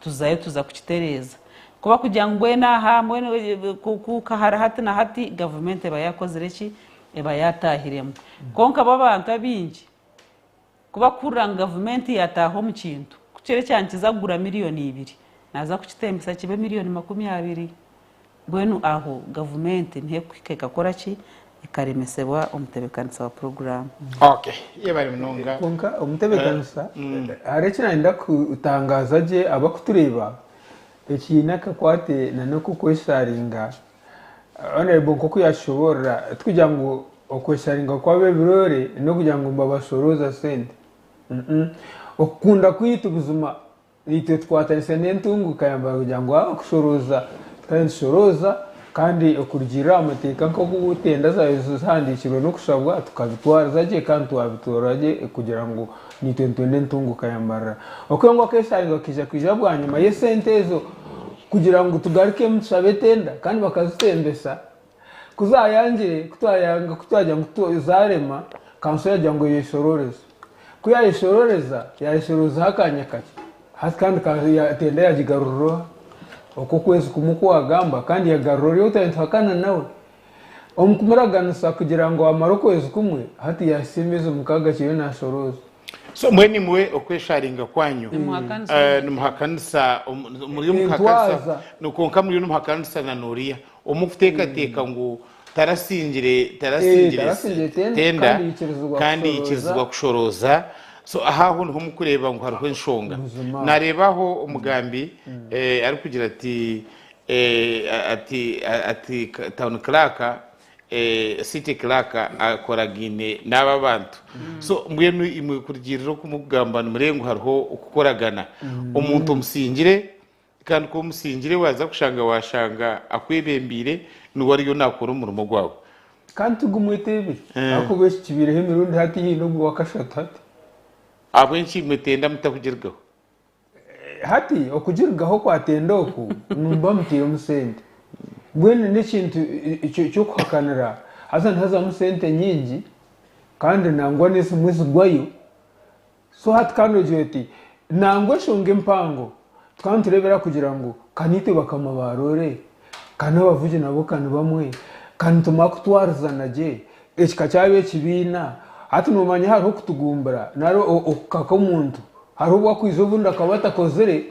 Tuzayo tuza kukitereeza. Ku barikugira ngu mbwenu aha mbwenu ku hari hati na hati, gavumenti eba yaakozire ki? Eba yaataahiremu. Kwonka bo abantu abaingi ku barikuhurira ngu gavumenti yaataaha omu kintu, ku kiri ekya nikiza kugura miriyoni ibiri, naaza kukitembesa kibe miriyoni 20. Mbwenu aho gavumenti niho erikuhika ekakora ki? Ekaremesebwa omutebeekanisa wa puroguraamu. Okay, yebare munonga. Kwonka omutebeekanisa, hariho eki nayenda kutangaza gye abakutureeba, ekiine akakwate n'okwesharinga. Honourable nk'oku yaakishoboorora, tikugira ngu okwesharinga kw'abebiroore n'okugira ngu nibabashorooza sente. Okukunda kwaitu buzima Itwe tukwatanisa n'entunguka yambara kugira ngu waaba kushorooza tukaba nitushorooza kandi okurugiirira aha mateeka nk'oku tenda zaabaire zihandiikirwe n'okushabwa tukabitwariza gye kandi twabitoora gye kugira ngu naitwe nitwenda entunguka ya Mbarara. Okwiha ngu akeesharingo kaija kwija bwanyima y'esente ezo kugira ngu tugarukemu tushabe tenda kandi bakazitembesa ku zaayangire ku twayanga ku twagira ngu zaarema kanso yaagira ngu eyeshorooreze. Ku yaayeshorooreza, yaayeshoroorezaho akaanya kakye, hati kandi tenda yaagigarurira oha? Okwo okwezi kumwe oku waagamba kandi yagarura ori ou twaba nituhakana nawe. Omu kumuraganisa kugira ngu amare okwezi kumwe, hati yaahitsya emeezi mukaaga akiriyo naashorooza. So mbwenu imwe okwesharinga kwanyu Nimuhakanisa nimuhakanisa muri omukuhakanisa Entwaza. kwonka muriyo nimuhakanisa na n'oriya omukuteekateeka ngu tarasingire tarasingire tarasingire tenda, tenda kandi yikirizibwa kandi kushorooza. yikirizibwa kushorooza so aho niho mukureeba ngu hariho enshonga Buzima. nareebaho omugambi eh, arikugira ati eh, ati ati town clerk eh, city clerk akoragaine n'aba abantu so mbwenu imwe kurugiirira oku mukugamba nimureeba ngu hariho okukoragana omuntu omusingire Kandi ku omusingire waaza kushanga waashanga akwebembeire, niwe ariyo naakora omurimo gwawe. Kandi tigumwe t'ebiri, ahakuba eki kibaireho emirundi hati haine ogwa kashatu hati. Ahabw'enki imwe tenda mutakugirigaho? Hati okugirigaho kwa tenda oku nimuba mutairemu sente. Mbwenu n'ekintu ky'okuhakanira haza nihazamu sente nyingi kandi nangwa n'ezimwe zigwayo. So hati kandi ogira oti, Nangwa enshonga empango tukaba nitureebera kugira ngu ka naitwe bakama ba roore, ka n'abavugi nabo ka ni bamwe, ka nitumara kutwarizana gye, eki ka kyaba ekibiina. Hati noomanya hariho okutugumbira nari okukaka omuntu, hariho obu akwija obundi akaba atakozire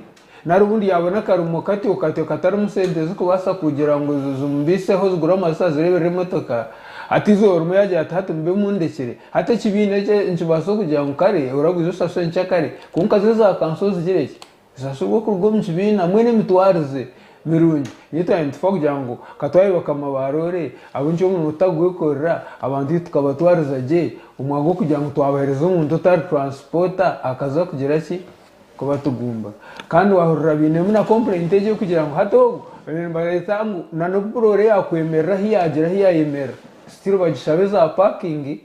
nari obundi yaabona akarimo katyo katyo katarimu sente zikubaasa kugira ngu zimubaiseho zigure amajuta azireeberere emotoka, hati eizooba rimwe yaagira ati hati mube mundekire. Hati ekibiina eki nikibaasa kugira ngu kare oragwiza oshashure nkyakare kwonka zo za kanso zigire ki? Zisashurwe kuruga omu kibiina mbwenu emitwarize mirungi niyo twaba nitufa kugira ngu ka twabe bakama ba roore ahabw'enki omurimo tutagwekorera abantu itwe tukabatwariza gye omwanya gw'okugira ngu twabaheereza omuntu otari turansipota akaza kugira ki? Kubatugumbura. Kandi wahurira bainemu na complaint egyo erikugira ngu hati ogu nibareeta ngu na n'obu roore yakwemerera ahu yaagira ahu yaayemerera still bagishabe za parking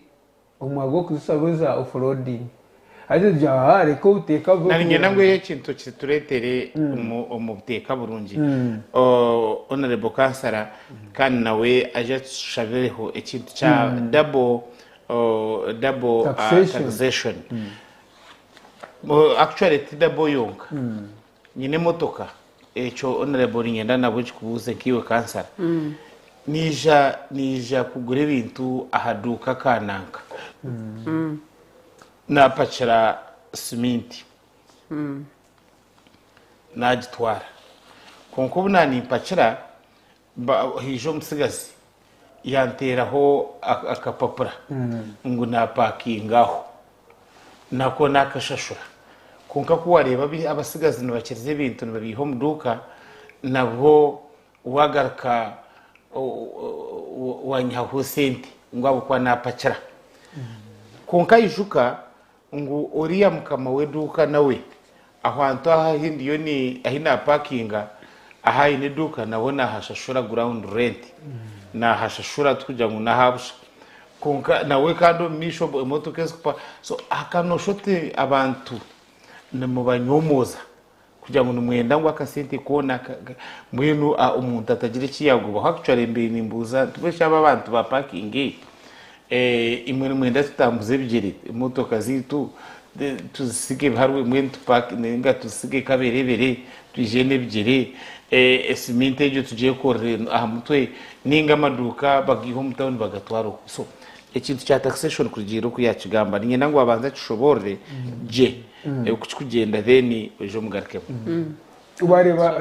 omu mwanya gw'okuzishaba eza offloading. Hati tugira aha reka obuteeka bube Nari ngu ekintu kitureetere omu buteeka burungi. Honorable Kansara kandi nawe aje atushabireho ekintu kya double double Taxation. taxation. Actually ti double yonka. Nyine emotoka ekyo honorable niinyenda nabwo nkikubuuze nk'iwe kansara. Niija niija kugura ebintu aha duuka kananka. Naapakira siminti naagitwara. Kwonka obu naanimpakira haija omutsigazi yanteeraho akapapura ngu naapakinga aho. Nako naakashashura. Kwonka ku waareeba abatsigazi nibakiriza ebintu nibabiiha omu duuka, nabwo waagaruka wanyihaho sente ngu ahabw'okuba naapakira. Kwonka ijuka ngu oriya mukama w'eduuka nawe ahantu ahu ahi ndiyo ni ahi naapakinga ahu aine eduuka nawe naahashashura ground rent, naahashashura tikugira ngu n'aha busha. Kwonka nawe kandi omu maisho emotoka ezikupa so aka nooshusha oti abantu nimubanyomooza kugira ngu nimwenda ngu akasente koona mbwenu omuntu atagira eki yaagobaho. Actually mbaire nimbuuza nti mbwenu shi aba abantu ba parking imwe nimwenda tutambuze ebigyere emotoka zaitu tuzisige hariya mbwenu ninga tuzisige kaberebere twije n'ebigyere, esiminti egyo tugyekorere aha mutwe ninga amaduuka bagaihe omu tawuni bagatware okwo. So ekintu kya taxation kurugiirira oku yaakigamba niinyenda ngu abanze akishoboorore gye oku kirikugyenda then oije omugarukemu. Wareeba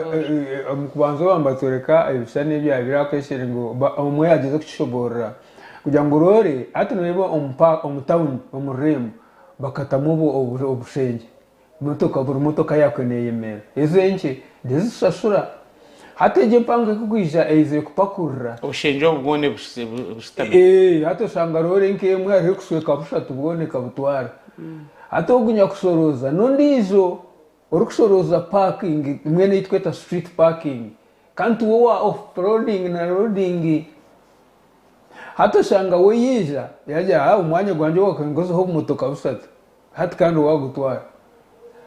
omu kubanza oba nibatworeka ebishushani ebyabaire ahakweshere ngu omwe yagyeza kukishoboorora kugira ngu oroore hati noreeba omu tawuni omu rurembo bakatamu obushengye motoka buri motoka yakwe neyemerera ezo enkye nizishashura hati egyo empango erikwija eizire kupakurura. Obushengye obu bwona bushutami. Hati oshanga roore nk'emwe hariho erikushweka bushatu bwona ekabutwara. Hati ogu nyakushorooza n'ondiijo orikushorooza parking mbwenu ei turikweta street parking kandi tiwe owa off loading na loading. Hati oshanga we yaija yaagira ati omwanya gwangye ogu obumotoka bushatu hati kandi waagutwara.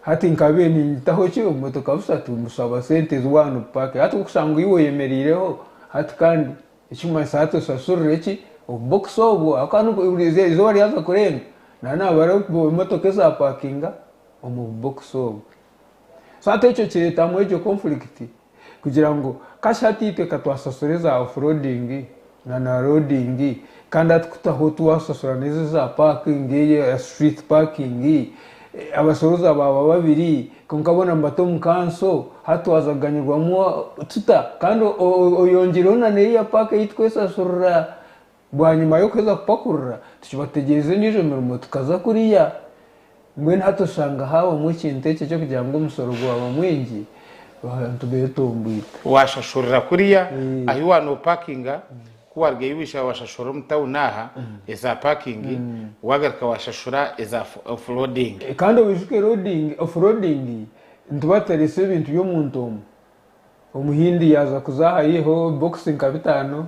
Hati nkabaire ninyitaho ki obumotoka bushatu mbushaba sente ezi waaba nobupakinga. Hati orikushanga iwe oyemereireho hati kandi Ekirikumanyisa hati osasurire ki obubokisi obwo ahabw'okuba buri izooba ryaza kurenga naaba nabara emotoka ezapakinga omu bubokisi obwo. So hati ekyo kireetamu egyo conflict kugira ngu kashi hati itwe katwasasura eza offloading na na loading kandi hati kutaho twasasura n'ezo eza parking eya street parking abasoroza baaba babiri Kwonka boona nibata omu kanso, hati twaza kuganyirwamu tuta? Kandi oyongyeireho na n'eriya paaka ei turikwesashurira bwanyima y'okuheza kupakurura, tukibategyereza endiijo mirimo tukaza kuriya. Mbwenu hati oshanga haabamu ekintu ekyo eky'okugira ngu omushoro gwaba mwingi, abantu beetomboita. Waashashurira kuriya ahu waanopakinga, Ku waarugayo waija waashashura omu tawuni aha eza parking, waagaruka waashashura eza off-loading. Kandi oijuke loading, off-loading nituba tutaretse ebintu by'omuntu omwe. Omuhindi yaaza kuza aha aiheho bokisi nka bitaano.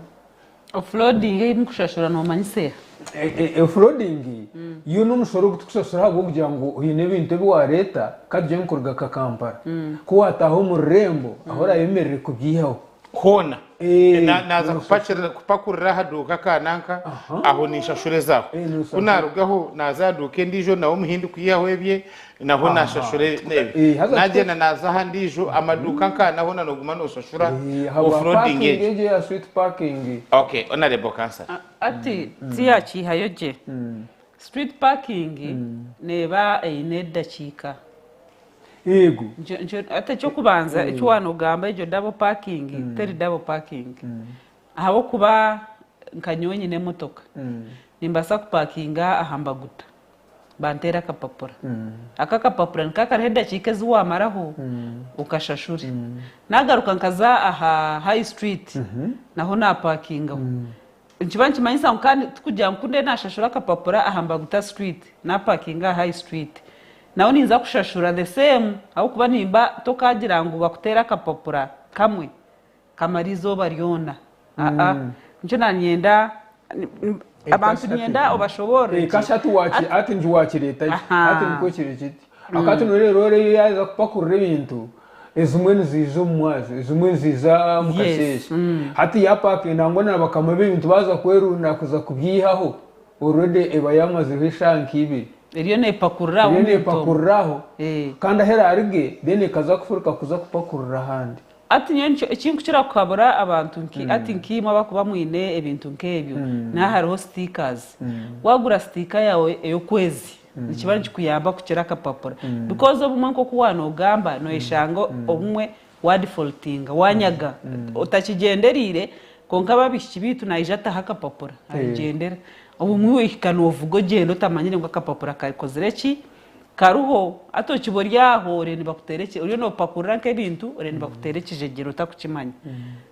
Off-loading ei murikushashura noomanyisa eha? Off-loading yo n'omushoro ogu turikushashura ahabw'okugira ngu haine ebintu ebi waareeta ka tugire ngu kuruga nka Kampala. Ku waataaha omu rurembo ahu oraayemerere kubyihaho. Hoona naaza kupakurira aha duuka aka nanka, aho ninshashura ezaaho. Ku naarugaho naaza aha duuka endiijo nawe omuhindi kwihaho ebye, naho naashashura ebye. Naagyenda naaza aha ndiijo, amaduuka nka ana hoona nooguma nooshashura off-loading egyo. Okay, Honourable Councillor. Hati tiyakiihayo gye. Street parking neeba eine edakiika. Yego. Hati eky'okubanza eki waanogamba egyo double parking teri double parking ahabw'okuba nka nyowe nyine emotoka nimbaasa kupakinga aha mbaguta banteere akapapura. Ako akapapura nikaba kariho edakiika ezi waamaraho okashashure. Naagaruka nkaza aha high street naho naapakingaho. Nikiba nikimanyisa ngu kandi tikugira ngu ku ndiyo naashashura akapapura aha Mbaguta Street, naapakinga aha High Street, naho ninza kushashura the same ahabw'okuba nimba tokaagira ngu bakuteere akapapura kamwe kamare eizooba ryona. Aa, nikyo naanyenda. Abantu niinyenda obashoboorore gye. Kasha hati waki hati ngu wakireeta gye hati nikwo kiri kiti. Akati noreeba eroore yo yaaza kupakurura ebintu ezimwe niziija omu mwazyo ezimwe niziija omu kasheeshe. Hati yaapakinga nangwa na bakama b'ebintu baaza kwerunda kuza kubyihaho already eba yaamazireho eshaaha nk'ibiri. Eriyo neepakurura aho Eriyo omu itongo. neepakurura aho kandi ahu eraarige then ekaza kufuruka kuza kupakurura ahandi. Hati nyowe nikyo ekinkukira kuhabura abantu nki hati nkaimwe abakuba mwine ebintu nk'ebyo niha hariho stickers. Wagura sticker yaawe ey'okwezi nikiba nikikuyamba kukira akapapura because obumwe nk'oku waanogamba noyeshanga obumwe wadefaultinga wanyaga otakigyendereire kwonka aba abaishiki baitu naija ataho akapapura abigyendera. Obumwe iwe ohika novuga ogyenda otamanyire ngu akapapura kakozire ki? Kariho, hati okiba ori aho oriyo nibakuteera eki, oriyo noopakurura nk'ebintu oriyo nibakuteera ekijegyere otakukimanya.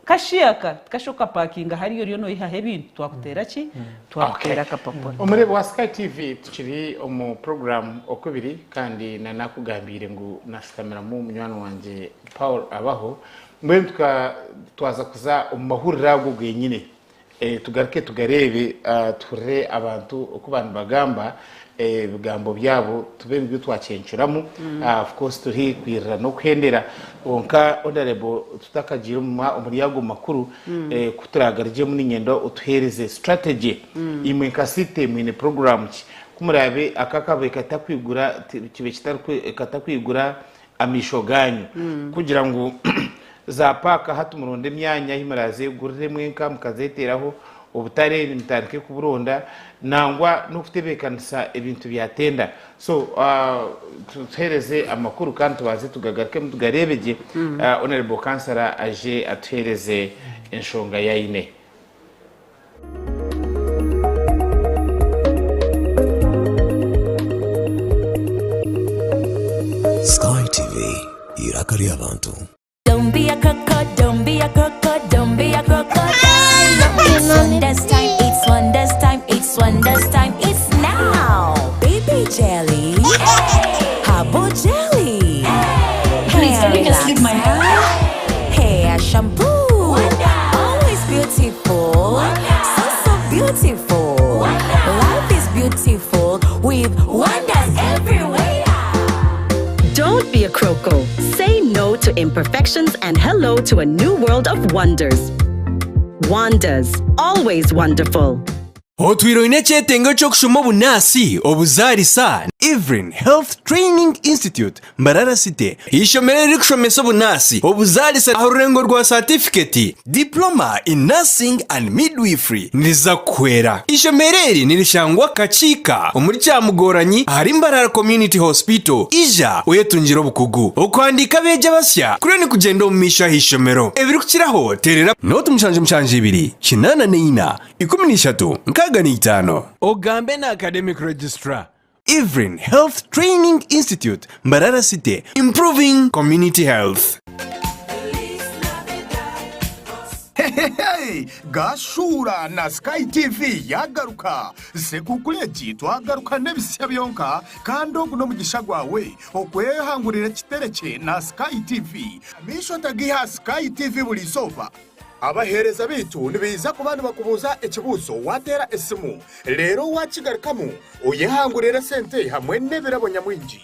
Kashiaka tikasha okapakinga hariya oriyo noihaho ebintu twakuteera ki? Twakuteera akapapura. Omureebi wa Sky TV tukiri omu puroguraamu okubiri kandi na nakugambiire ngu nashutamiramu munywani wangye Paul Abaho mbwenu tuka twaza kuza omu mahurire ago genyine Tugaruke tugareebe tuhurire abantu oku ba nibagamba ebigambo byabo tube nibyo twakyencuramu. Of course turi haihi kwirira n'okuhendera kwonka Honourable tutakagiire omuri ago makuru ku turagarugyemu niinyenda otuheereze strategy imwe nka city mwine program ki? Ku muraabe aka akabaire katakwigura kibe katakwigura amaisho gaanyu kugira ngu za paaka hati muronde emyanya ahi murazeegurire mwenka mukazeeteeraho obutare nimutandike kuburonda nangwa n'okutebeekanisa ebintu bya tenda. So tuheereze amakuru kandi tubanze tugagarukemu tugareebe gye Honourable Kansara aije atuheereze enshonga ei aine. Sky TV, eiraka ry'abantu. Don't be a croco, don't be a croco, don't be a crocodile. It's wonders time, it's wonders time, it's wonders time, it's now. Baby jelly, Habo jelly, Please, hair can you just leave my relaxer, hair shampoo. Always beautiful, so so beautiful. Life is beautiful with wonders everywhere. Don't be a croco. Say no to imperfections and hello to a new world of wonders. Wonders, always wonderful. Otwire oine ekyetengo ky'okushoma obunaasi, obuzaarisa, Evelyn Health Training Institute, Mbarara City, eishomero eririkushomesa obunaasi, obuzaarisa aha rurengo rwa saatifiketi, Diploma in Nursing and Midwifery, niriza kukuhwera. Eishomero eri nirishangwa Kakiika omuri Kyamugoranyi ahari Mbarara Community Hospital. Ija oyetungire obukugu. Okuhandiika abeegi abasya kuriyo nikugyenda omu maisho aha ishomero. Ebirikukiraho teerera. Nooti 72 84 13 65. Ogambe na Academic Registrar, Evelyn Health Training Institute, Mbarara City, Improving Community Health. Hehehe! Gashuura na Sky TV yagaruka! Sekuukuru egi twagaruka n'ebisya byonka kandi ogu n'omugisha gwawe okwehangurira ekiterekye na Sky TV. Amaisho otagiiha Sky TV buri izooba. Abaheereza baitu nibaija kuba nibakubuuza ekibuuzo waateera esimu, reero waakigarukamu oyehangurire esente hamwe n'ebirabo nyamwingi.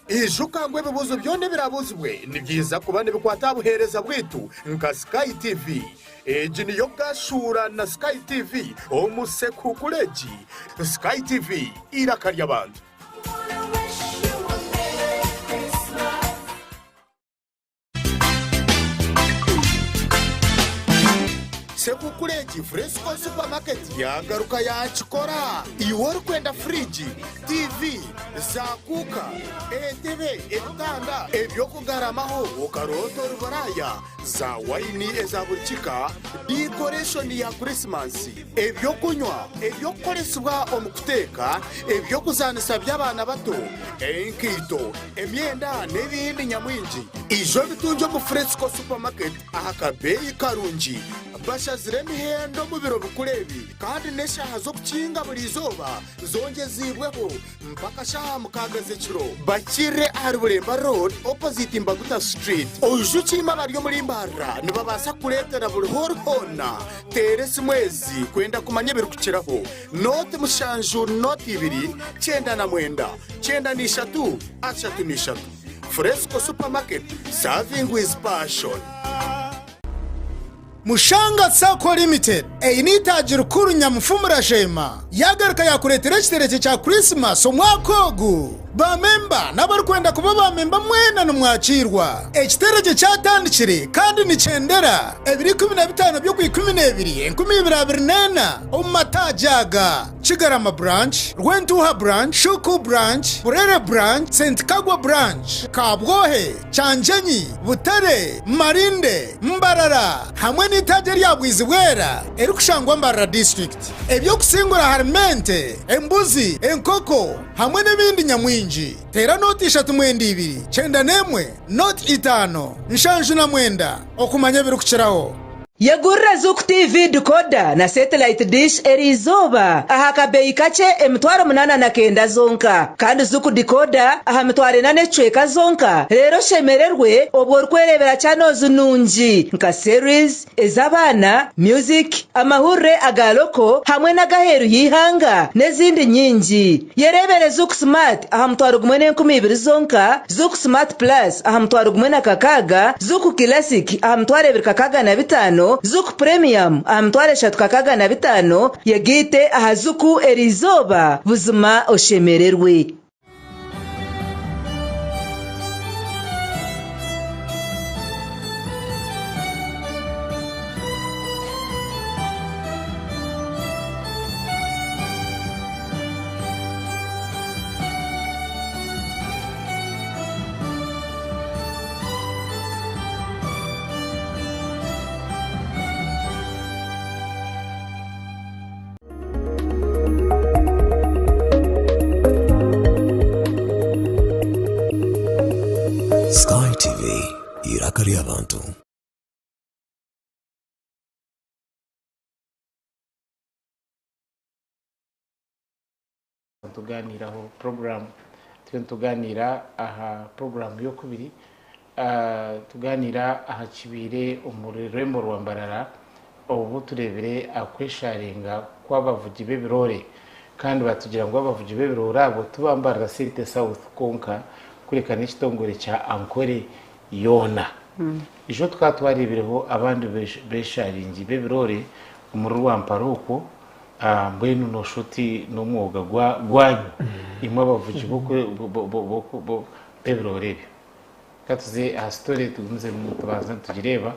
Ijuka ngu ebibuuzo byona ebiraabuuzibwe nibiija kuba nibikwata aha buheereza bwaitu nka Sky TV. Egi niyo Gashuura na Sky TV omu Sekuukuru egi. Sky TV, eiraka ry'abantu. Sekukuru egi Fresco Supermarket yagaruka yakikora! Iwe orikwenda furiji, TV, za kuuka, entebe, ebitanda, eby'okugaramaho okaroota ori buraaya, za wayini eza buri kika, dikoreshoni ya Kurisimansi, eby'okunywa, eby'okukoresibwa omu kuteeka, eby'okuzaanisa by'abaana bato, enkaito, emyenda n'ebindi nyamwingi. Ija obitungye omu Fresco Supermarket aha kabeeyi karungi. Bashazire emihendo omu biro bikuru ebi kandi n'eshaaha z'okukinga buri izooba zongyeziibweho mpaka shaaha mukaaga z'ekiro. Bakirire ahari Bulemba Road opposite Mbaguta Street. Oijukye abari omuri Mbarara nibabaasa kukureetera buri h'ori hoona. Teera esimu ezi kwenda kumanya ebirikukiraho, nooti mushanju nooti ibiri 99 93 33. Fresco Supermarket, serving with passion. Mushanga Sacco Limited eine eitaagi rikuru Nyamufumura Sheema yagaruka yakureetera ekiterekye kya Christmas omwaka ogu. Ba memba n'abarikwenda kuba ba memba mwena nimwakiirwa. Ekiterekye kyatandikire kandi nikyendera ebiro 15 by'Okwikumineebiri 2024 omu mataagi aga, Kigarama Branch, Rwentuuha Branch, Shuku Branch, Burere Branch, St Kagwa Branch, Kabwohe, Kyangyenyi, Butare, Marinde, Mbarara hamwe n'eitaagi erya Bwizibwera erikushangwa Mbarara District. Eby'okusingura harimu ente, embuzi, enkoko hamwe n'ebindi nyamwingi. Teera nooti ishatu mwenda ibiri, 91, nooti itaano, 79 okumanya ebirikukiraho. Yegurire Zuku TV decoder na satellite dish eriizooba aha kabeeyi kakye 809 zonka kandi Zuku decoder aha 4,000 n'ekicweka zonka reero oshemererwe obwo orikwereebera channels nungi nka series, ez'abaana, music, amahurire aga local hamwe n'agaheeru y'eihanga n'ezindi nyingi. Yereebere Zuku Smart aha 1,200 zonka, Zuku Smart Plus aha 1,600, Zuku Classic aha 2,605, Zuku Premium aha 3,605, yegaite aha Zuku eriizooba buzima oshemererwe. Sky TV, eiraka ry'abantu. Nitugaaniiraho puroguraamu turiyo nitugaaniira aha puroguraamu y'okubiri tugaaniira aha kibaire omu rurembo rwa Mbarara obu tureebire aha kwesharinga kw'abavugi b'ebiroore kandi batugira ngu abavugi b'ebiroore abo tiba Mbarara City South kwonka kureka n'ekitongore kya Ankole yoona. Ijo tukaba twareebireho abandi besharingi b'ebiroore omuri Rwampara okwo Mbwenu nooshusha oti n'omwoga gwanyu imwe abavugi b'ebiroore ebyo. Ka tuze aha sitore tugumizemu tubanze nitugireeba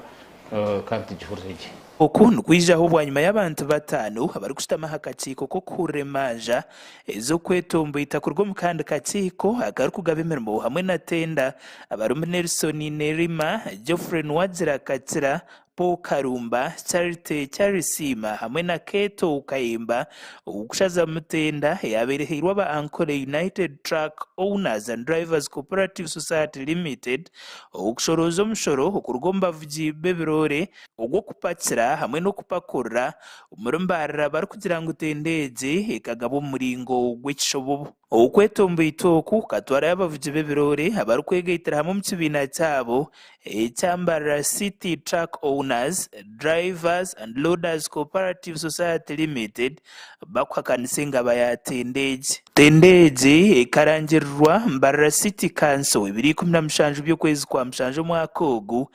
kandi tugihurire gye. Oku nikwijaho bwanyima y'abantu bataano abarikushutama aha kakiiko k'okuhurira emanja ez'okwetomboita kuruga omu kandi kakiiko akarikugaba emirimo hamwe na tenda abarimu Nelson Nerima, Geoffrey Nuwagira Kakira, Paul Karumba, Charity Kyarisiima hamwe na Keeto Kayemba ow'okushaza Mutenda eyaabaire ehairwe aba Ankole United Truck Owners and Drivers Cooperative Society Limited ow'okushorooza omushoro okuruga omu bavugi b'ebiroore ogw'okupakira hamwe n'okupakurura omuri Mbarara barikugira ngu tenda egi ekagabwa omu muringo gw'ekishobobo. Okwetomboita oku kukatwarayo abavugi b'ebiroore abarikwegaitira hamwe omu kibiina kyabo ekya Mbarara City Truck Owners, Drivers and Loaders Cooperative Society Limited bakuhakanisa engaba ya tenda egi. Tenda egi ekarangirirwa Mbarara City Council ebiro 17 by'okwezi kwa mushanju omwaka ogu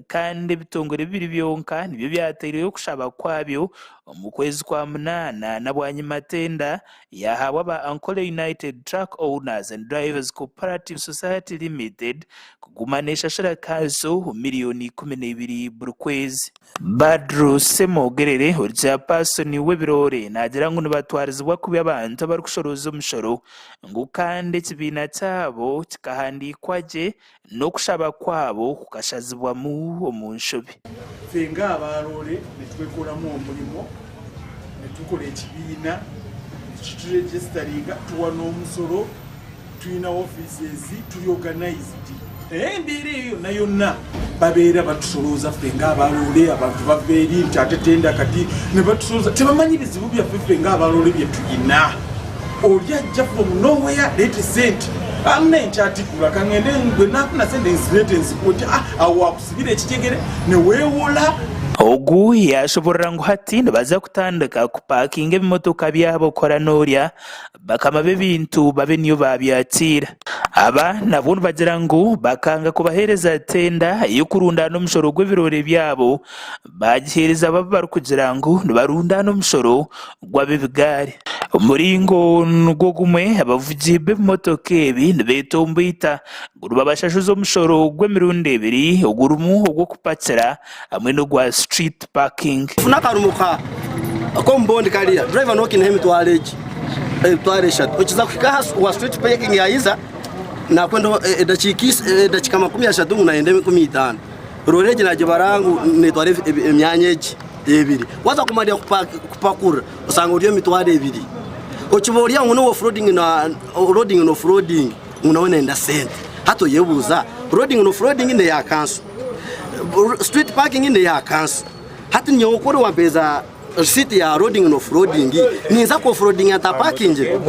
kandi ebitongore bibiri byonka nibyo byataireyo okushaba kwabyo omu kwezi kwa munaana na bwanyima tenda yaahaabwa aba Ankole United Truck Owners and Drivers Cooperative Society Limited kuguma neeshashura kanso miriyoni 12 buri kwezi. Badru Ssemwogerere ori chairperson w'ebiroore naagira ngu nibatwarizibwa kubi abantu abarikushorooza omushoro ngu kandi ekibiina kyabo kikahandiikwa gye n'okushaba kwabo kukashazibwamu omu nshobi. Ffe ng'abaaloole nitwekoramu omurimo, nitukora ekibiina, nikituregisitaringa, tuwa n'omusoro, twine offices, turi organised. Embeera eyo yonna yonna babeera batusolooza ffe ng'abaloole, abantu bava eri nti ate tenda kati ne batusolooza, tebamanyi bizibu byaffe ffe ng'abaloole bye tuyina. Oli ajja from nowhere, leeta sente amuna enkyatikula kangende gwe nafuna sente nzireete nzikuwe nti ah, awo wakusibira ekijegere ne weewola. Ogu yaashoboorora ngu hati nibaza kutandika kupaakinga ebimotoka byabo kukora n'orya Bakama b'ebintu babe niyo baabyakiira. Aba nabwo nibagira ngu bakanga kubaheereza tenda ey'okurundaana omushoro gw'ebiroore byabo baagiheereza abo abu barikugira ngu nibarundaana omushoro gw'ab'ebigaari. Omuringo nigwo gumwe abavugi b'ebimotoka ebi nibeetomboita ngu nibabashashuza omushoro gw'emirundi ebiri ogurimu ogw'okupakira hamwe n'ogwa street parking. Funa akarumu ka ak'omubondi kariya driver nokineho emitwaro egi emitwaro eshatu okiza kuhika aha wa street parking yayiza nakwenda edakiika edakiika 30 ngu nayenda enkumi itaano rori egi nagibara ngu netwara emyanya egi ebiri waza kumarira kupakurura osanga ori emitwaro ebiri okiba ori aho ngu no offloading na loading na offloading ngu nawe nayenda sente hati oyebuuza loading na offloading neya kanso. Street parking neya kanso. Hati nyowe ku ori wampereza receipt ya loading na offloading, ninza ku offloadinga ntapakingire?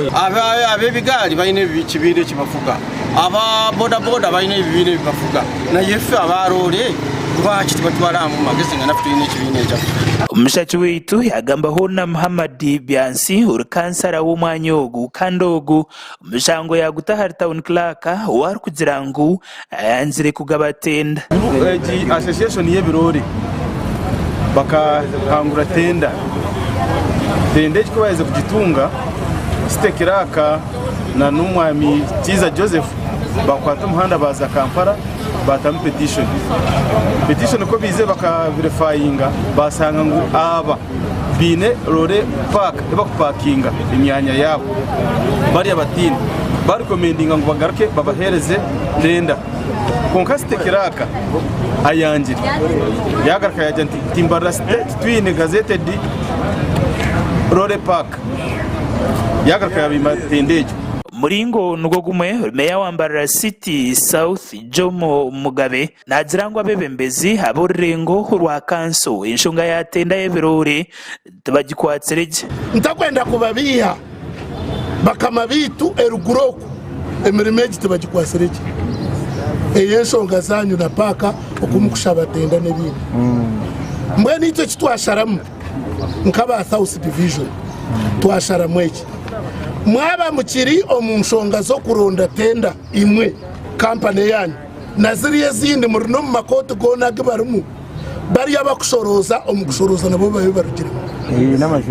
Ab'ebigaari baine ekibiina ekibafuga, aba bodaboda baine ebibiina ebibafuga, naye ifwe aba loore lwaki tibatwara omu magezi ngu naffe twine ekibiina ekyaffe? Omushaki waitu yagambaho na Muhammad Byansi ori kansara w'omwanya ogu kandi ogu omushango yaguta ahari Town Clerk ou arikugira ngu Ayangire kugaba tenda. Egi association y'ebiroore bakahangura tenda. Tenda egi kubaherize kugitunga, City Clerk na n'omwami Kiiza Joseph bakwata omuhanda baaza Kampala baatamu petition. Petition ku baizire bakaverifayinga baashanga ngu aba baine loore paaka ei bakupakinga emyanya yaabo bari abataine. Barekomendinga ngu bagaruke babaheereze tenda. Kwonka City Clerk ayangire yaagaruka yaagira nti Timbarira City titwine gazetted loore paaka. Yaagaruka yaabaima tenda egyo. Omuringo nigwo gumwe, Meeya wa Mbarara City South, Jomo Mugabe, Naagira ngu abeebembezi ab'orurengo rwa kanso enshonga ya tenda y'ebiroore tibagikwatsire gye. Ntakwenda kubabiiha, bakama baitu eruguru oku emirimo egi tibagikwatsire gye. Ey'enshonga zaanyu na paaka oku mukushaba tenda n'ebindi. Mbwenu itwe eki twasharamu nk'aba South Division twasharamu eki, mwaba mukiri omu nshonga z'okuronda tenda imwe kampani eyaanyu, na ziriya ezindi muri n'omu makooti goona agu barimu, bariya abakushorooza omu kushorooza nabo babe barugiremu.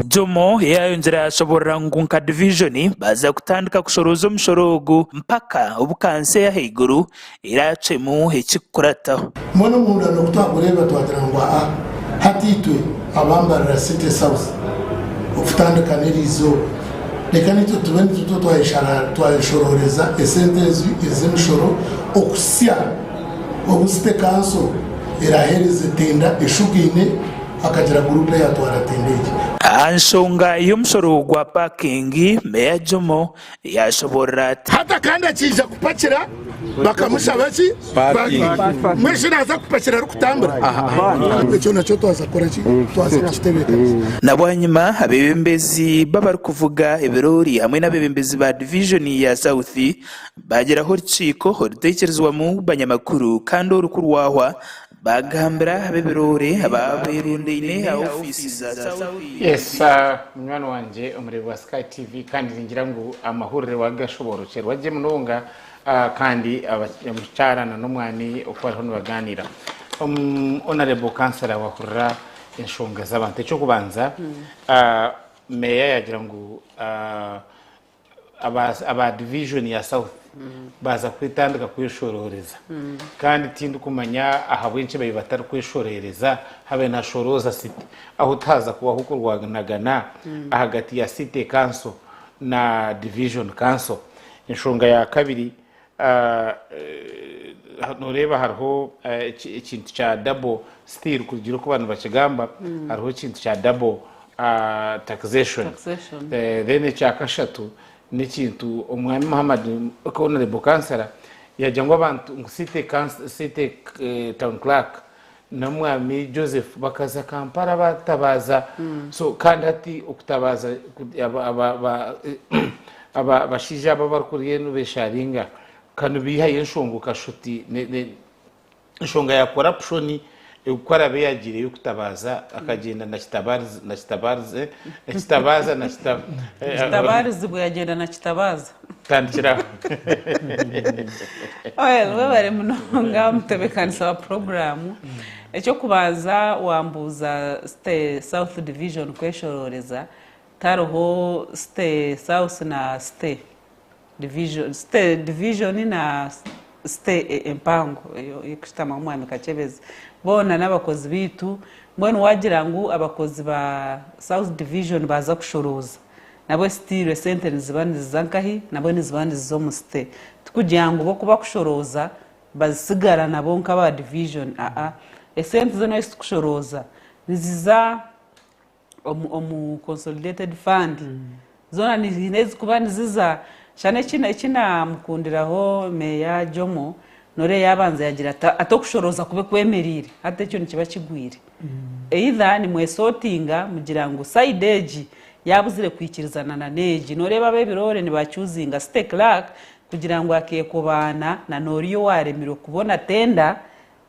Jomo yayongyera yashoborora ngu nka divijoni baaza kutandika kushorooza omushoro ogu mpaka obu kanso ey'ahaiguru eraacwemu ekikukurataho. Mbwenu omuhurano ku twagureeba twagira ngu aa hati itwe aba Mbarara City South okutandika n'eriizooba reka naitwe tube nitwe twayeshorooreza esente ezi ez'emishoro okuhitsya obu City Council eraaheereze tenda eshugaine hakagira guruupu eyaatwara tenda egi. Aha nshonga y'omushoro gwa paakingi, Meeya Jomo Yaashoboorora ati. Hati kandi akiija kupakira bakamushaba ki? Parking. Mbwenu shi naaza kupakira arikutambura? Ekyo nakyo twaza kukora ki? Twaza kukitebeekanisa. Na bwanyima abeebembezi b'abarikuvuga ebiroori hamwe n'abeebembezi ba divijoni ya South baagiraho orukiiko orutaikirizibwamu banyamakuru kandi orukurwahwa Baagambira ab'ebiroore abaaberundaine aha ofiisi za South. Yes munywani wangye omureebi wa Sky TV kandi ningira ngu amahurire wagashoboorokyerwa gye munonga kandi omukyara na n'omwami oku bariho nibaganiira. Honourable Councillor wahurira enshonga z'abantu. Eky'okubanza Meeya yaagira ngu aba division ya south baaza kwetandika kweshorooreza kandi tindikumanya ahabw'enki babaire batarikweshorooreza habe na shorooza city aho tihaza kubaho okurwanagana ahagati ya city council na division council. Enshonga ya kabiri Noreeba hariho ekintu kya double still kurugiirira oku banu nibakigamba hariho ekintu kya double taxation. Then ekyakashatu n'ekintu omwami Muhammad honourable councillor Yagira ngu abantu ngu city council, city town clerk n'omwami Joseph bakaza Kampala batabaaza so kandi hati okutabaaza abashaija aba abarikuriyo nibesharinga ka nibiihayo enshonga okashusha oti enshonga ya corruption ku araabe yaagiireyo kutabaaza akagyenda na kitabarize na kitabarize kitabaaza na kita Kitabaarizibwa yagyenda na kitabaaza. Tandikira aho. Well, webare munonga omutebeekanisa wa puroguraamu. Eky'okubanza wambuuza City South Division kweshorooreza, tihariho City South na City Division, City Division na City empango erikushutamaho Omwami Kakyebezi. Boona n'abakozi baitu, mbwenu waagira ngu abakozi ba South Division baaza kushorooza, nabwe still esente niziba niziza nkahi? Nabwe niziba niziza omu City. Tikugira ngu bo kubakushorooza bazisigara nabo nk'aba division, aa. Esente zoona ezitukushorooza niziza omu consolidated fund zoona haine ezikuba niziza shana eki namukundiraho meeya Jomo noreeba yabanza yagira ati ati okushorooza kube kwemereire hati ekyo nikiba kigwire either nimwesotinga mugira ngu side egi yabuzire kwikirizana na n'egi noreeba ab'ebiroore nibacuzinga city clerk kugira ngu akekobaana na n'oriya owaremirwe kubona tenda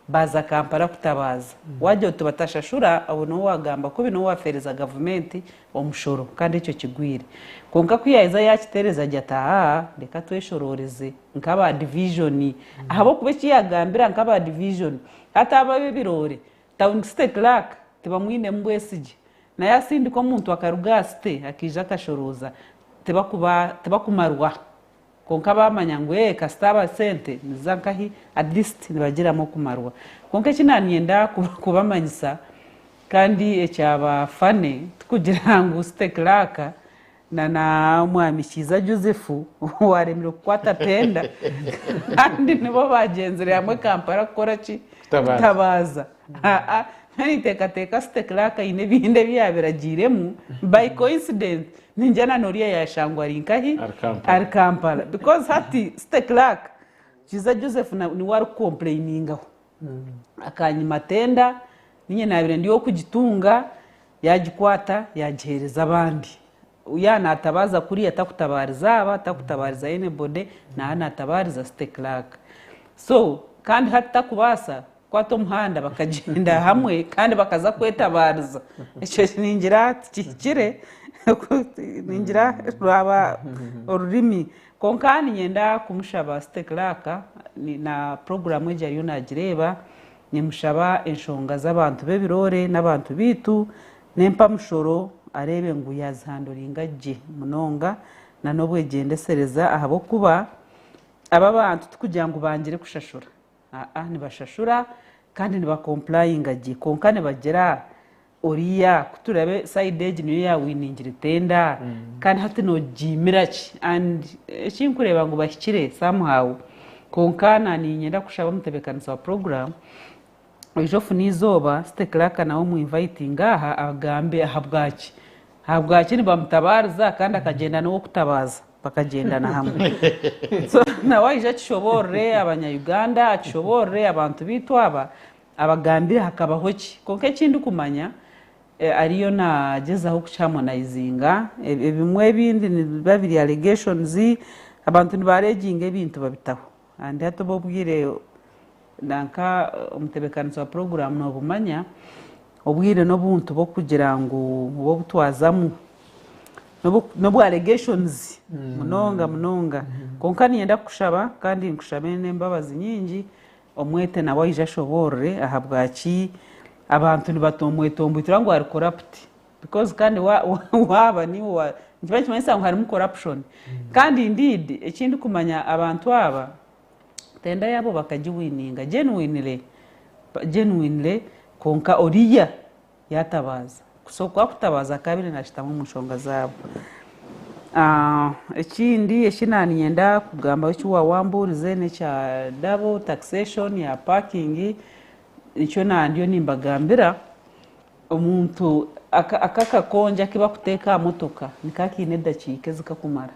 Baaza Kampala kutabaaza. Waagira oti batashashura, obwo niwe waagamba kubi, niwe waafeereza gavumenti omushoro kandi ekyo kigwire. Kwonka ku yaaheza yaakiteereza agira ati aa reka tweshorooreze nk'aba divijoni ahabw'okuba eki yaagambira nk'aba divijoni hati abo ab'ebiroore, Town City Clerk tibamwinemu bwesigye. Naye asindika omuntu akaruga aha city akaija akashorooza tibakuba tibakumarwa. Kwonka baamanya ngu ee kasita aba sente niziza nkahi at least nibagiramu okumarwa. Kwonka eki naanyenda kubamanyisa kandi ekyaba funny tikugira ngu city clerk na na omwami Kiiza Joseph owaaremire kukwata tenda kandi nibo baagyenzire hamwe Kampala kukora ki? Kutabaaza. Aa nyowe ninteekateeka city clerk haine ebindi ebi yaabaire agiiremu by coincidence Ningira na noriya yashangwa ari nkahi? Ari Kampala. Because hati city clerk Kiiza Joseph niwe ari kucomplainingaho. Akanyima tenda, ninye nabire ndi owokugitunga, yagikwata yagihereza abandi. Yaaba natabaza kuriya takutabariza aba, takutabariza anybody, naba natabariza city clerk. So kandi hati takubaasa kukwata omuhanda bakagyenda hamwe kandi bakaza kwetabariza. Ekyo ningira tikihikire, ningira rwaba orurimi. Kwonka niinyenda kumushaba City Clerk na puroguraamu egi ariyo naagireeba, nimushaba enshonga z'abantu b'ebiroore n'abantu baitu n'empamushoro areebe ngu yaazihanduringa gye munonga na n'obwegyendesereza ahabw'okuba aba abantu tikugira ngu bangire kushashura. Aa nibashashura kandi niba complyinga gye kwonka nibagira oriya kuturabe side egi niyo yawiningire tenda kandi hati nogiimira ki and ekinkureeba ngu bahikire somehow kwonka naninyenda kushaba omutebekanisa wa program oije ofune eizooba city clerk nawe omu invitinge aha agambe ahabwaki Ahabwaki nibamutabaariza kandi akagyenda n'ow'okutabaaza bakagyendana hamwe. So nawe aije akishoboorore abanya Uganda, akishoboorore abantu baitu aba, abagambire hakabaho ki. Kwonka eki ndikumanya ariyo nagyezaho kukihamonayizinga, ebimwe ebindi nibiba biri allegations, abantu nibareginga ebintu babitaho. And hati obu obwire nanka omutebeekanisa wa puroguraamu noobumanya, obwire n'obuntu bw'okugira ngu obu obutwazamu n'obwa allegations munonga munonga. Kwonka niinyenda kukushaba kandi nkushabe n'embabazi nyingi omwete nawe aije ashoboorore ahabwaki abantu nibatomwetomboitera ngu ari corrupt. Because kandi waaba niiwe nikiba nikimanyisa ngu harimu corruption. Kandi indeed eki ndikumanya abantu aba tenda yaabo bakagiwininga genuinely, genuinely kwonka oriya yaatabaaza. So ku akutabaaza akaabaire naashutama omu nshonga zaabo. Ekindi eki naaniinyenda kugambaho eki waawambuurize n'ekya double taxation ya parking, nikyo naandiyo nimbagambira. Omuntu aka akakonjo aku bakuteeka aha motoka nikaba kaine edakiika ezikakumara.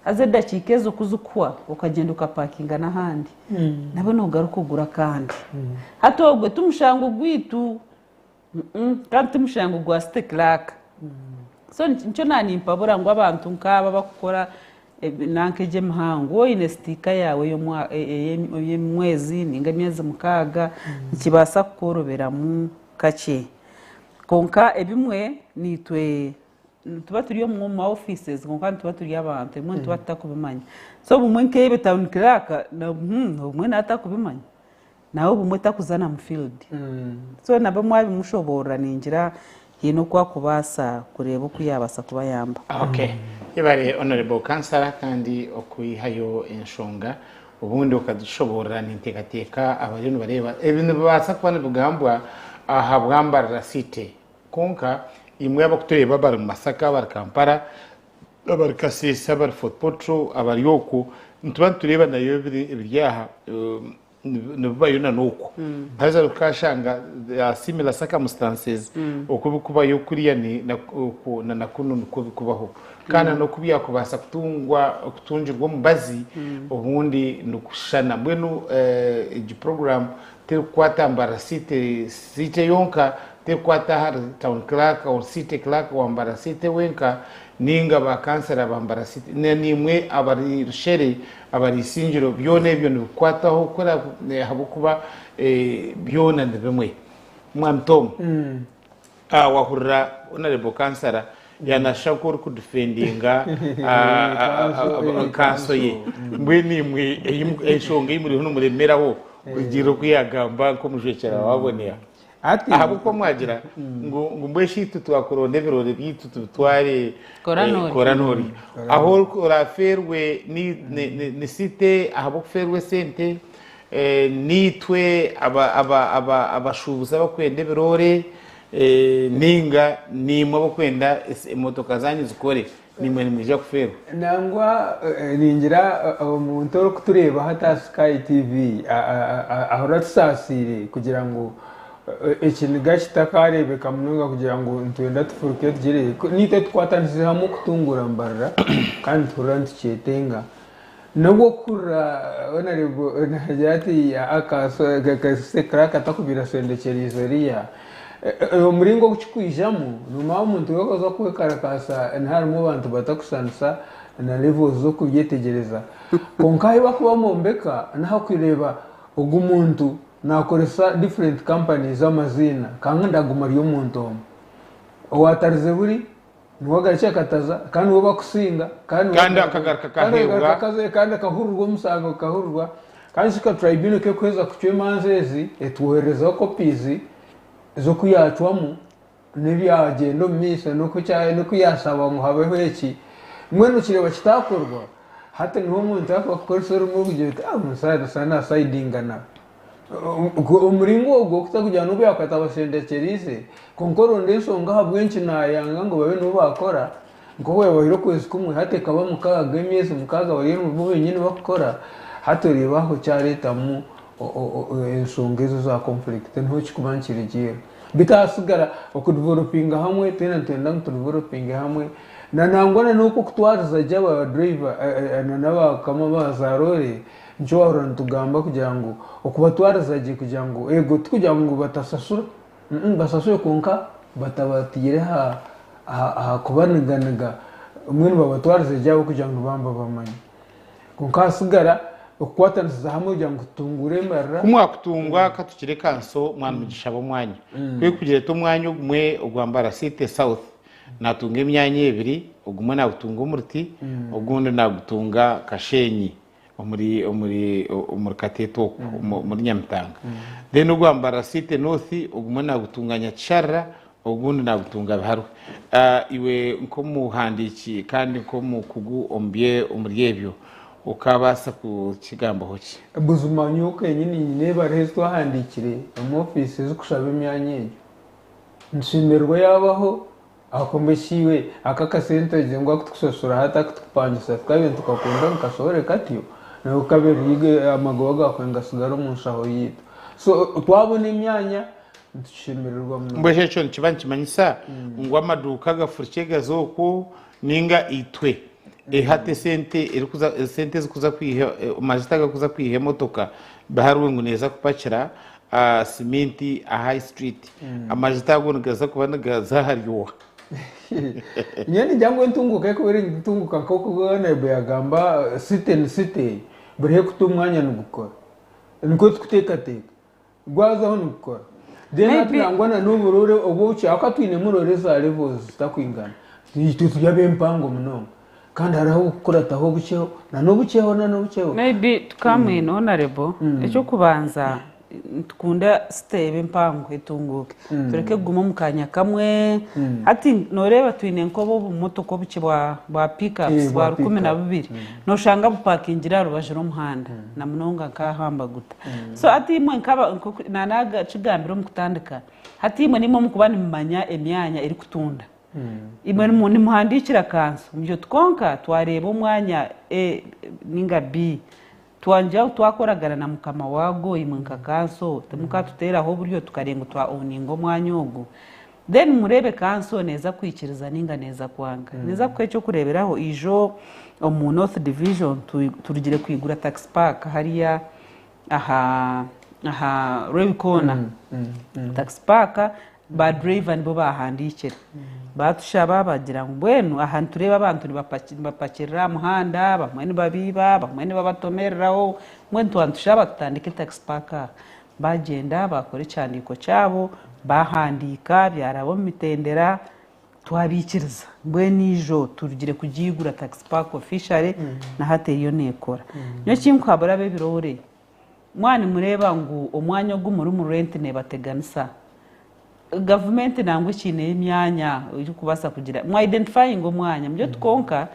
Haza edakiika ezo ku zikuhwa okagyenda okapakinga n'ahandi nabwo noogaruka ogura akandi. Hati ogwe ti mushango gwaitu kandi ti mushango gwa city clerk. So nikyo naanimpabura ngu abantu nk'aba abakukora nanka egi emihango, waaba oine sitiika yaawe ey'omwezi nainga emyezi mukaaga nikibaasa kukworoberamu kakye. Kwonka ebimwe naitwe nituba turi omu ma offices kwonka nituba turi abantu ebimwe nituba tutakubimanya. So obumwe nk'ebyo town clerk obumwe naaba atakubimanya nawe obumwe takuza na mu field. So nabwo mwabimushoboorora ningira haine oku akubaasa kureeba oku yaabaasa kubayamba. Okay. Yebare Honourable Councillor kandi okwihayo enshonga obundi okagishoboorora ninteekateeka abariyo nibareeba ebi nibibaasa kuba nibigambwa aha bwa Mbarara City Kwonka imwe abarikutureeba abari Masaka, abari Kampala, abari Kasese, abari Fort Portal, abari okwo, nituba nitureeba nayo ebiri aha nibibayo na n'okwo. Haza okashanga there are similar circumstances oku birikubayo kuriya na na kunu nikwo birikubaho. Kandi na n'oku byakubaasa kutungwa kutungirwa omubazi obundi nikushushana. Mbwenu egi puroguraamu Terikukwata Mbarara City City yonka, terikukwata ahari Town Clerk or City Clerk wa Mbarara City wenka ninga ba kansara ba Mbarara City na nimwe abari Rushere, abari Isingiro byona ebyo nibikukwataho kukora ahabw'okuba byona ni bimwe. Mwami Tom, wahurira Honourable Kansara yanashusha nk'orikudifendinga kanso ye. Mbwenu imwe enshonga ei muriho nimuremeraho kurugiirira oku yaagamba nk'omujwekyerwa waabonera. Ahabw'okuba mwagira ngu mbwenu shi itwe twakuronda ebiroore byaitu tubitware Koranori. Ahu oraafeerwe ni site ahabw'okufeerwa esente, niitwe abashuubuzi abarikwenda ebiroore, Nainga naimwe abarikwenda emotoka zaanyu zikore, naimwe nimwija kufeerwa. Nangwa ningira omuntu orikutureeba hati aha Sky TV ahurire atusaasiire kugira ngu ekiniga kitakareebeka munonga kugira ngu nitwenda tufuruke tugire. Naitwe tukwatanisize hamwe okutunguura Mbarara kandi nituhurira nitukyetenga. N'obu okuhurira Honourable naagira ati Clerk takubaire asendekyereize oriya, omuringo ogu kikwijamu noomanya omuntu we oza kwekarakaasa harimu abantu batakushuushanisa na levels z'okubyetegyereza. Kwonka ahu barikuba nibombeka n'ahakureeba ogu muntu naakoresa different companies amaziina kandi ndaguma ari omuntu omwe. Owaatarize buri Niwe agarukye akataza kandi niwe bakusinga kandi akagaruka akaheebwa. Kandi akahurirwa omusango gukahurirwa kandi shi ka tribunal kekuheza kucwa emanza ezi etwohererezaho copies z'oku yacwamu n'ebyagyenda omu maisho n'oku yashaba ngu habeho eki mbwenu okireeba kitakorwa hati niho omuntu arikuba kukoresa orurimi orikugira oti omusaija nasayidingana. Omuringo ogwo kutakugira n'obu yaakuba atabashendekyereize, kwonka oronda enshonga ahabw'enki naayanga ngu babe nibo baakora, nk'obu yaabahaire okwezi kumwe hati ekaba mukaaga, emyezi mukaaga bariyo nibo benyini bakukora, hati oreeba aho kyareetamu enshonga ezo eza conflict niho kirikuba nikirugiirira. Beitu ahasigara okudevelopinga hamwe twena nitwenda ngu tudevelopinge hamwe na nangwa na n'oku okutwariza gye aba driver na n'abakama ba zaroore Nikyo wahurira nitugamba kugira ngu okubatwariza gye kugira ngu eego tikugira ngu batasasura, basasure kwonka batabataire aha kubaniganiga mbwenu babatwarize gye ahabw'okugira ngu nibaba nibabamanya. Kwonka hasigara okukwatanisiza hamwe kugira ngu tutunguure embarira. Ku mwakutungwa ka tukire kanso mwana Mugisha b'omwanya. Kuri kugira eti omwanya ogumwe ogwa Mbarara City South natunga emyanya ebiri, ogumwe nagutunga Omuruti ogundi nagutunga Kashenyi. omuri omuri omuri Kateete okwo omuri Nyamitanga. Then ogwa Mbarara City North ogumwe nagutunga Nyakisharira ogundi nagutunga Biharwe. Iwe nk'omuhandiiki kandi nk'omukugu omuri ebyo okaabaasa kukigambaho ki? Buzima nyowe kenyini nyine ebaruha ezi twahandiikire omu ofiisi ezikushaba emyanya egyo. Nitushemererwa yaabaho Ahakuba eki iwe aka akasente ogire ngu akutukushashura hati akutukupangisa tukabiire nitukakunda ngu kashohore katyo naiwe kabe riri amagoba gaawe nigasigara omu nshaho yaitu. So twabona emyanya nitukishemererwa munonga. Mbwenu ekyo nikiba nikimanyisa ngu amaduuka gafurukye gaze okwo ninga itwe? Hati esente erikuza esente ezikuza kwiha amajuta agakuza kwiha emotoka biharwe ngu neeza kupakira siminti aha high street amajuta ago nigaza kuba nigaza ahari oha? Nyowe ningira ngu entunguka ekuba eri entunguka nk'oku Honourable yagamba city ni city buri hekuta omwanya nigukora nikwo tukuteekateeka gwazaho nigukora then hati Maybe- nangwa na n'oburoore obwokye ahakuba twinemu roore za levels zitakwingana itwe turi ab'empango munonga kandi hariho obukukurataho obukyeho na n'obukyeho na n'obukyeho Maybe tukamwine Honourable ekyokubanza nitukunda city ebe empango etunguuke tureke kuguma omu kanya kamwe hati noreeba twine nk'obu obumotoka obukye bwa bwa pickups Eh, bwa bwa rukumi na pickup. bubiri noshanga bupakingire aha rubaju rw'omuhanda na munonga nk'aha Mbaguta so hati imwe nkaba nkoku nanakigambire omu kutandika hati imwe nimwe omukuba nimumanya emyanya erikutunda imwe nimuhandiikira kanso mugire oti kwonka twareeba omwanya A ninga B twangye twakoragana na mukama waago imwe nka kanso timukatuteeraho oburyo tukareeba ngu twa owninga omwanya ogu then mureebe kanso neeza kwikiriza ninga neeza kwanga. Ninza kukuha eky'okureeberaho ijo omu North Division turugire kwigura taxi park hariya aha aha Rwebikoona taxi park ba driver nibo bahandiikire batushaba bagira ngu mbwenu aha nitureeba abantu nibapakirira aha muhanda bamwe nibabiiba bamwe nibabatomereraho mbwenu twaba nitushaba tutandike taxi park aha bagyenda bakora ekihandiiko kyabo bahandiika byaraba omu mitendera Twabiikiriza. Mbwenu ijo turugire kugiigura Taxi Park officially na hati eriyo neekora. Nyowe ekinkuhabura ab'ebiroore, mwaba nimureeba ngu omwanya ogu murimu rent neebateganisa, gavumenti nangwa ekiineyo emyanya erikubaasa kugira, mwa identifyinga omwanya mugire oti kwonka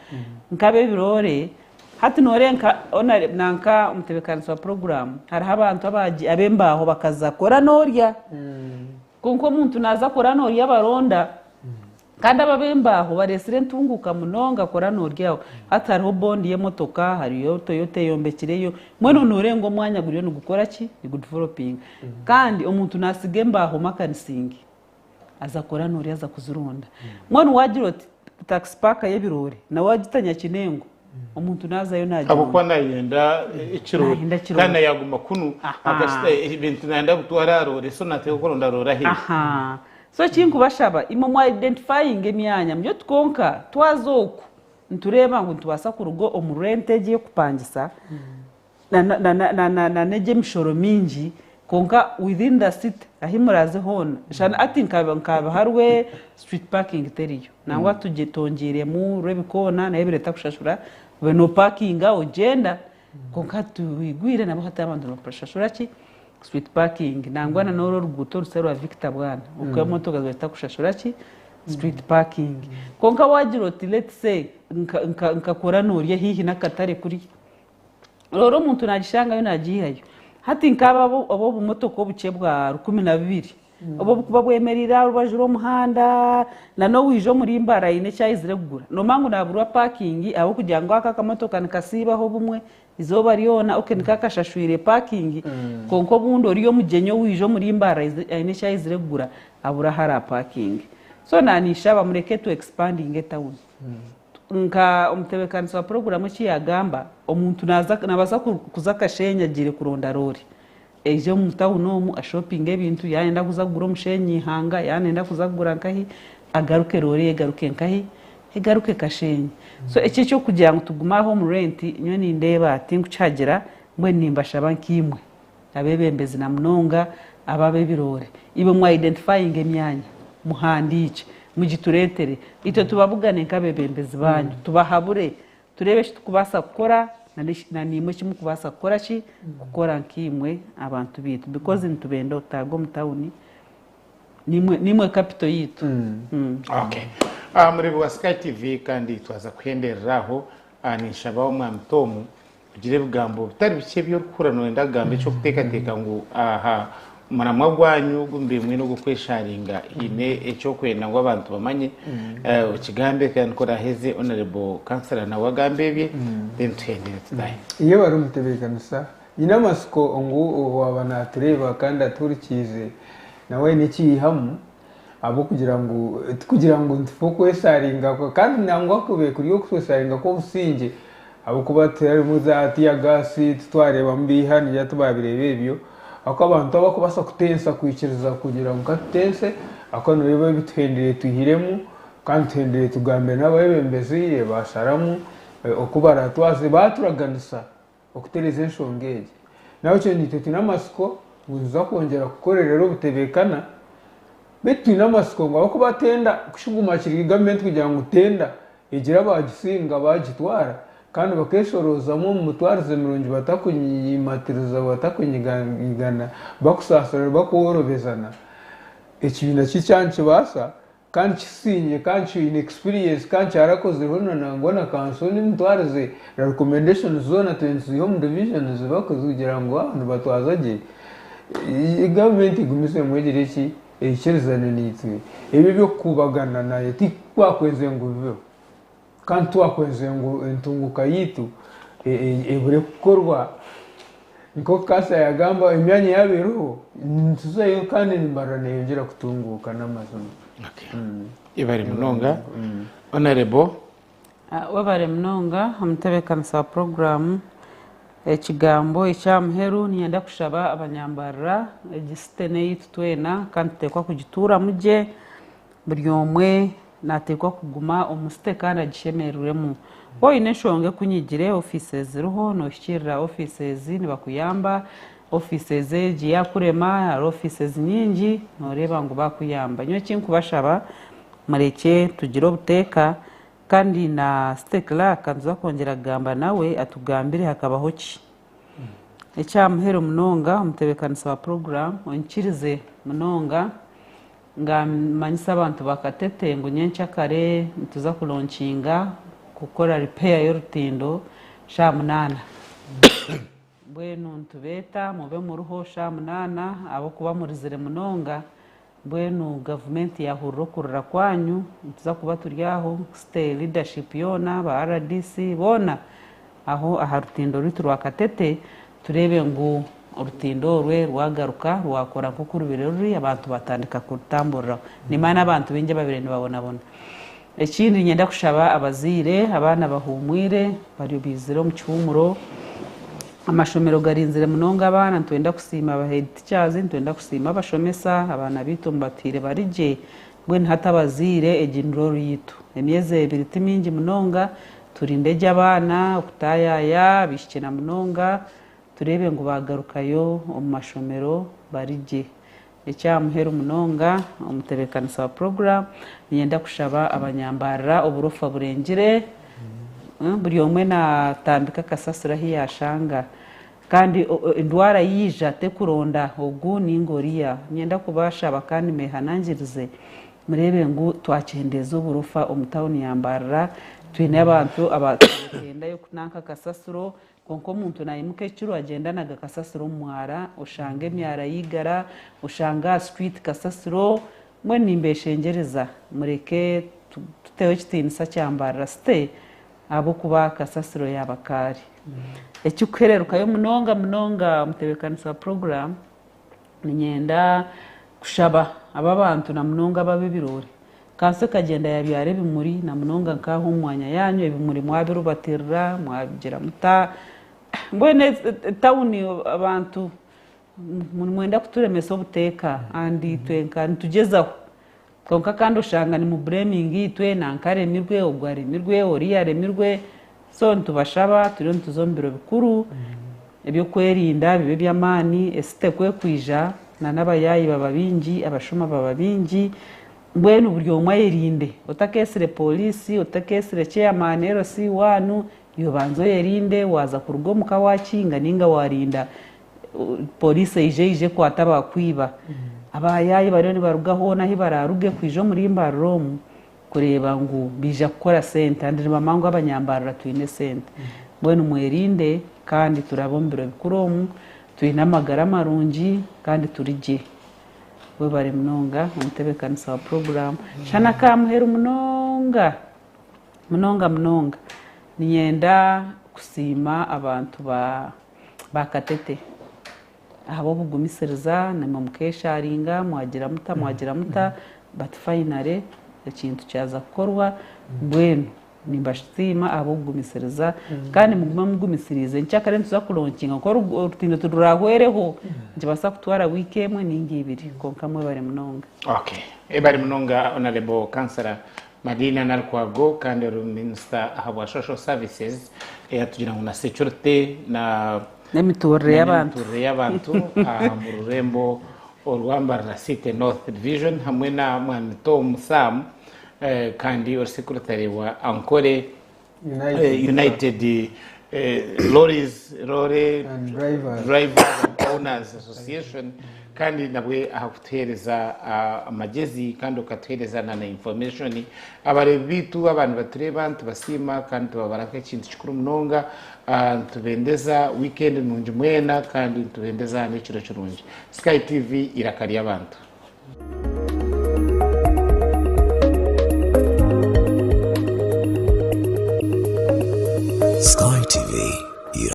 nk'ab'ebiroore hati nooreeba nka honare nanka omutebeekanisa wa puroguraamu hariho abantu ab'embaaho bakaza kora n'orya. Kwonka omuntu naaza kora noorya abaronda kandi abo ab'embaaho bareetsire entunguuka munonga kora noorya aho. Hati hariho bondi y'emotoka, hariyo Toyota eyombekireyo, mbwenu noorenga omwanya guriyo nigukora ki? Nigudevelopinga. Kandi omuntu naasiga embaaho makanisingi aza kora noorya aza kuzironda. Mbwenu waagira oti taxi park y'ebiroore nawe waagita Nyakinengo, omuntu nazayo nagira Ahabw'okuba nayenda ekiroore Nayenda ekiroore. kandi yaguma kunu akashita ebintu nayenda kutwara aha roore so nateekwa kuronda roore aheeru. Aha. So ekinkubashaba imwe mwa identifyinga emyanya mugire oti kwonka twaza oku nitureeba ngu nitubaasa kuruga omu rent egi ey'okupangisa na n'egi emishoro mingi kwonka within the city ahi muraaze hoona shana hati nka nka Biharwe street parking teriyo nangwa twongyeiremu Rwebikoona nayo ebaire etakushashura obe nopakinga ogyenda kwonka hati twigwire nabwo hati abantu nibashashura ki street parking nangwa na n'oru oruguuto orusya rwa Victor Bwana okwo emotoka zibaire zitakushashura ki street parking kwonka waagira oti let's say nka nkakora noorya haihi n'akatare kuriya Reero omuntu naagishangayo naagiihayo. Hati nk'abo ab'obumotoka obukye bwa 12 obu obukuba bwemereire aha rubaju rw'omuhanda na n'owaija omuri Mbara aine eki aizire kugura noomanya ngu naaburwa paakingi ahabw'okugira ngu ako akamotoka nikasiibaho obumwe eizooba ryona okay niko akashashwire paakingi kwonka obundi oriyo omugyenyi owaija omuri Mbara aine eki aizire kugura abura ahu araapakinge. So naanishaba mureke tu expandinge etawuni. Nka omutebeekanisa wa puroguraamu eki yaagamba, omuntu naabaasa kuza Kashenyi agiire kuronda roore, aije omu tawuni omu ashopinge ebintu, yaaba nayenda kuza kugura omushenyi eihanga, yaaba nayenda kuza kugura nkahi, agaruke roore ye egaruke nkahi, egaruke Kashenyi. So eki eky'okugira ngu tugume aho omu renti, nyowe nindeeba tinkukihagira, mbwenu nimbashaba nkaimwe Abeebembezi na munonga abo ab'ebiroore, imwe mwa identifyinga emyanya, muhandiikye, mugitureetere, itwe tubabugane nk'abeebembezi baanyu, tubahabure, tureebe eki turikubaasa kukora na naimwe eki murikubaasa kukora ki, kukora nkaimwe abantu baitu because nitubenda otaaga omu tawuni, niimwe niimwe capital yaitu. Okay. Mureebi wa Sky TV kandi twaza kuhenderera aho, ninshaba Omwami Tom Kugira ebigambo bitari bikye ebi orikuhurira nooyenda kugamba eky'okuteekateeka ngu aha muramwa gwanyu ogu mubaire mwine ogw'okwesharinga haine eky'okwenda ngu abantu bamanye okigambe kandi ku oraaheze Honourable Councillor nawe agambe ebye then tuhendere tutahe. Iyo bari omutebeekanisa, nyine amatsiko ngu waaba naatureeba kandi atuhurikiize nawe aine eki yaihamu. Ahabw'okugira ngu tikugira ngu nitufa okwesharinga kandi nangwa kube kuri okwesharinga kw'obusingye ahabw'okuba tiharimu za tear-gas, titwareebamu biiha nigira tibaabireeba ebyo ahabw'okuba abantu abarikubaasa kutensa kwikiriza kugira ngu katutense ahabw'okuba nooreeba ebi tuhendire twihiremu kandi tuhendire tugambire n'abeebembezi baasharamu oku baraatwaze baaturaganisa okutereeza enshonga egi. Nahabwekyo naitwe twine amatsiko ngu nituza kwongyera kukorerera obutebeekana beitu twine amatsiko ngu ahabw'okuba tenda kukiguma kiri gavumenti kugira ngu tenda egire abaagisinga baagitwara kandi bakeeshoroozamu omu mitwarize mirungi batakunyimatiriza batakunyiganyigana bakusaasirana bakworobezana ekibiina kyaitu nikibaasa Kandi kisiimye kandi kiine experience kandi kyarakozireho na nangwa na kanso n'emitwarize na recommendations zoona twine nituziiha omu divisions kugira ngu nibatwaza gye, gavumenti egumizemu egire ki, eikirizane naitwe. Ebi eby'okukubagana nayo titwakwenzire ngu bibeho kandi titwakwenzire ngu entunguka yaitu ebure kukorwa. Nk'oku Kaasa yaagamba, emyanya yaaba eriho, nituzayo kandi nimbarira neeyongyera kutunguuka n'amazima. Yebare munonga. Honourable. Webare munonga omutebeekanisa wa puroguraamu. Ekigambo eky'aha muheru niinyenda kushaba abanyambarira, egi site n'eyaitu twena kandi nituteekwa kugituuramu gye. Buri omwe naateekwa kuguma omu site kandi agishemererwemu. Waaba oine enshonga ekunyigire, ofiisi eziriho noohikiirira ofiisi ezi nibakuyamba. Ofiisi egi yaakurema, hariho ofiisi nyingi nooreeba ngu baakuyamba. Nyowe eki nkubashaba murekye tugire obuteeka kandi na site clerk nituza kwongyera kugamba nawe atugambire hakabaho ki. Eky'aha muheru munonga omutebeekanisa wa puroguraamu onyikirize munonga. Ngamanyisa abantu ba Katete ngu nyenkyakare nituza kulonkinga kukora repair y'orutindo shaaha munaana. Mbwenu nitubeeta mube muriho shaaha munaana ahabw'okuba murizire munonga mbwenu gavumenti yahurira okurira kwanyu nituza kuba turi aho state leadership yoona ba rdc boona aho aha rutindo rwaitu rwa Katete Tureebe ngu orutindo orwe rwagaruka rwakora nk'oku rubaire ruri, abantu batandika kurutamburiraho. Nimanya n'abantu baingi ababaire nibabonabona. Ekindi niinyenda kushaba abazaire, abaana bahuumwire, bari baizire omu kihuumuro, amashomero garinzire munonga abaana, nitwenda kusiima ba head teachers, nitwenda kusiima abashomesa, abaana baitu mubatuhaire bari gye, mbwenu hati abazaire egi ni role yaitu. Emyezi ebiri ti mingi munonga, Turinde gye abaana okutaayaaya, abaishiki na munonga tureebe ngu baagarukayo omu mashomero bari gye. Eky'aha muheru munonga, omutebeekanisa wa puroguraamu, niinyenda kushaba abanyambarira oburofa burengire, buri omwe naatambika kasasiro ahu yaashanga. Kandi endwara yaija terikuronda ogu nainga oriya. Niinyenda kubashaba kandi mbeehanangirize Mureebe ngu twakyendeeza oburofa omu tauni ya Mbarara, twine abantu abatendayo kunanka kasasiro, kwonka omuntu nayimuka ekiro agyenda anaga kasasiro omu mwara, oshanga emyara yaigara, oshanga aha street kasasiro, mbwenu nimbeshengyereza mureke tuteho ekitiinisa kya Mbarara city ahabw'okuba kasasiro yaaba kaari. Ekirikuhererukayo munonga munonga omutebeekanisa wa puroguraamu, Niinyenda kushaba aba abantu na munonga aba ab'ebiroore. Kanso ekagyenda yaabyara ebimuri na munonga nk'aha omu mwanya yaanyu ebimuri mwabirubatirira mwabigira muta? Mbwenu etawuni abantu nimwenda kuturemesa obuteeka and itwe nka nitugyezaho kwonka kandi oshanga nimubureminga itwe nanka aremirwe ogu aremirwe oriya aremirwe so nitubashaba turiyo nituza omu biro bikuru Eby'okwerinda bibe eby'amaani, esite ku ekwija, na n'abayaayi baba baingi, abashuma baba baingi, mbwenu buri omwe ayerinde. Otakeetsire pooriisi, otakeetsire chairman, LC waanu, iwe banza oyerinde, waaza kuruga omuka waakinga nainga waarinda pooriisi eije eije ekwate abaakwiba. Abayaayi bariyo nibaruga hoona ahu baraaruge kwija omuri Mbarara omu kureeba ngu baija kukora sente and nibamanya ngu abanyambarara twine sente. Mbwenu mwerinde kandi turabe omu biro bikuru omu twine amagara marungi kandi turi gye. Webare munonga omutebekanisa wa puroguramu. Shana akamuheru munonga munonga munonga niinyenda kusiima abantu ba ba Katete ahabw'obugumisiriza naimwe mukesharinga mwagira muta mwagira muta. But finally ekintu kyaza kukorwa mbwenu nimbasiima ahabw'okugumisiriza kandi mugume mugumisiriize nkyakare nituza kulonkinga kwonka orutindo tirurahwereho nikibaasa kutwara wiiki emwe ninga ibiri kwonka mwebare munonga. Okay. Ebare munonga Honourable Councillor Madina Nalukwago kandi ori Minister ahabwa Social Services eyatugira ngu na Security na N'emiturire y'abantu. N'emiturire y'abantu mu rurembo orwa Mbarara City North Division hamwe na Mwami Tom Sam kandi ori Secretary wa Ankole United. United Lorries, Lorry And drivers. Drivers and Owners Association kandi nabwe aha kutuheereza amagyezi kandi okatuheereza na na information. Abareebi baitu aba nibatureeba nitubasiima kandi nitubabara nk'ekintu kikuru munonga. Nitubendeza weekend nungi mwena kandi nitubendeza n'ekiro kirungi. Sky TV eiraka ry'abantu. Sky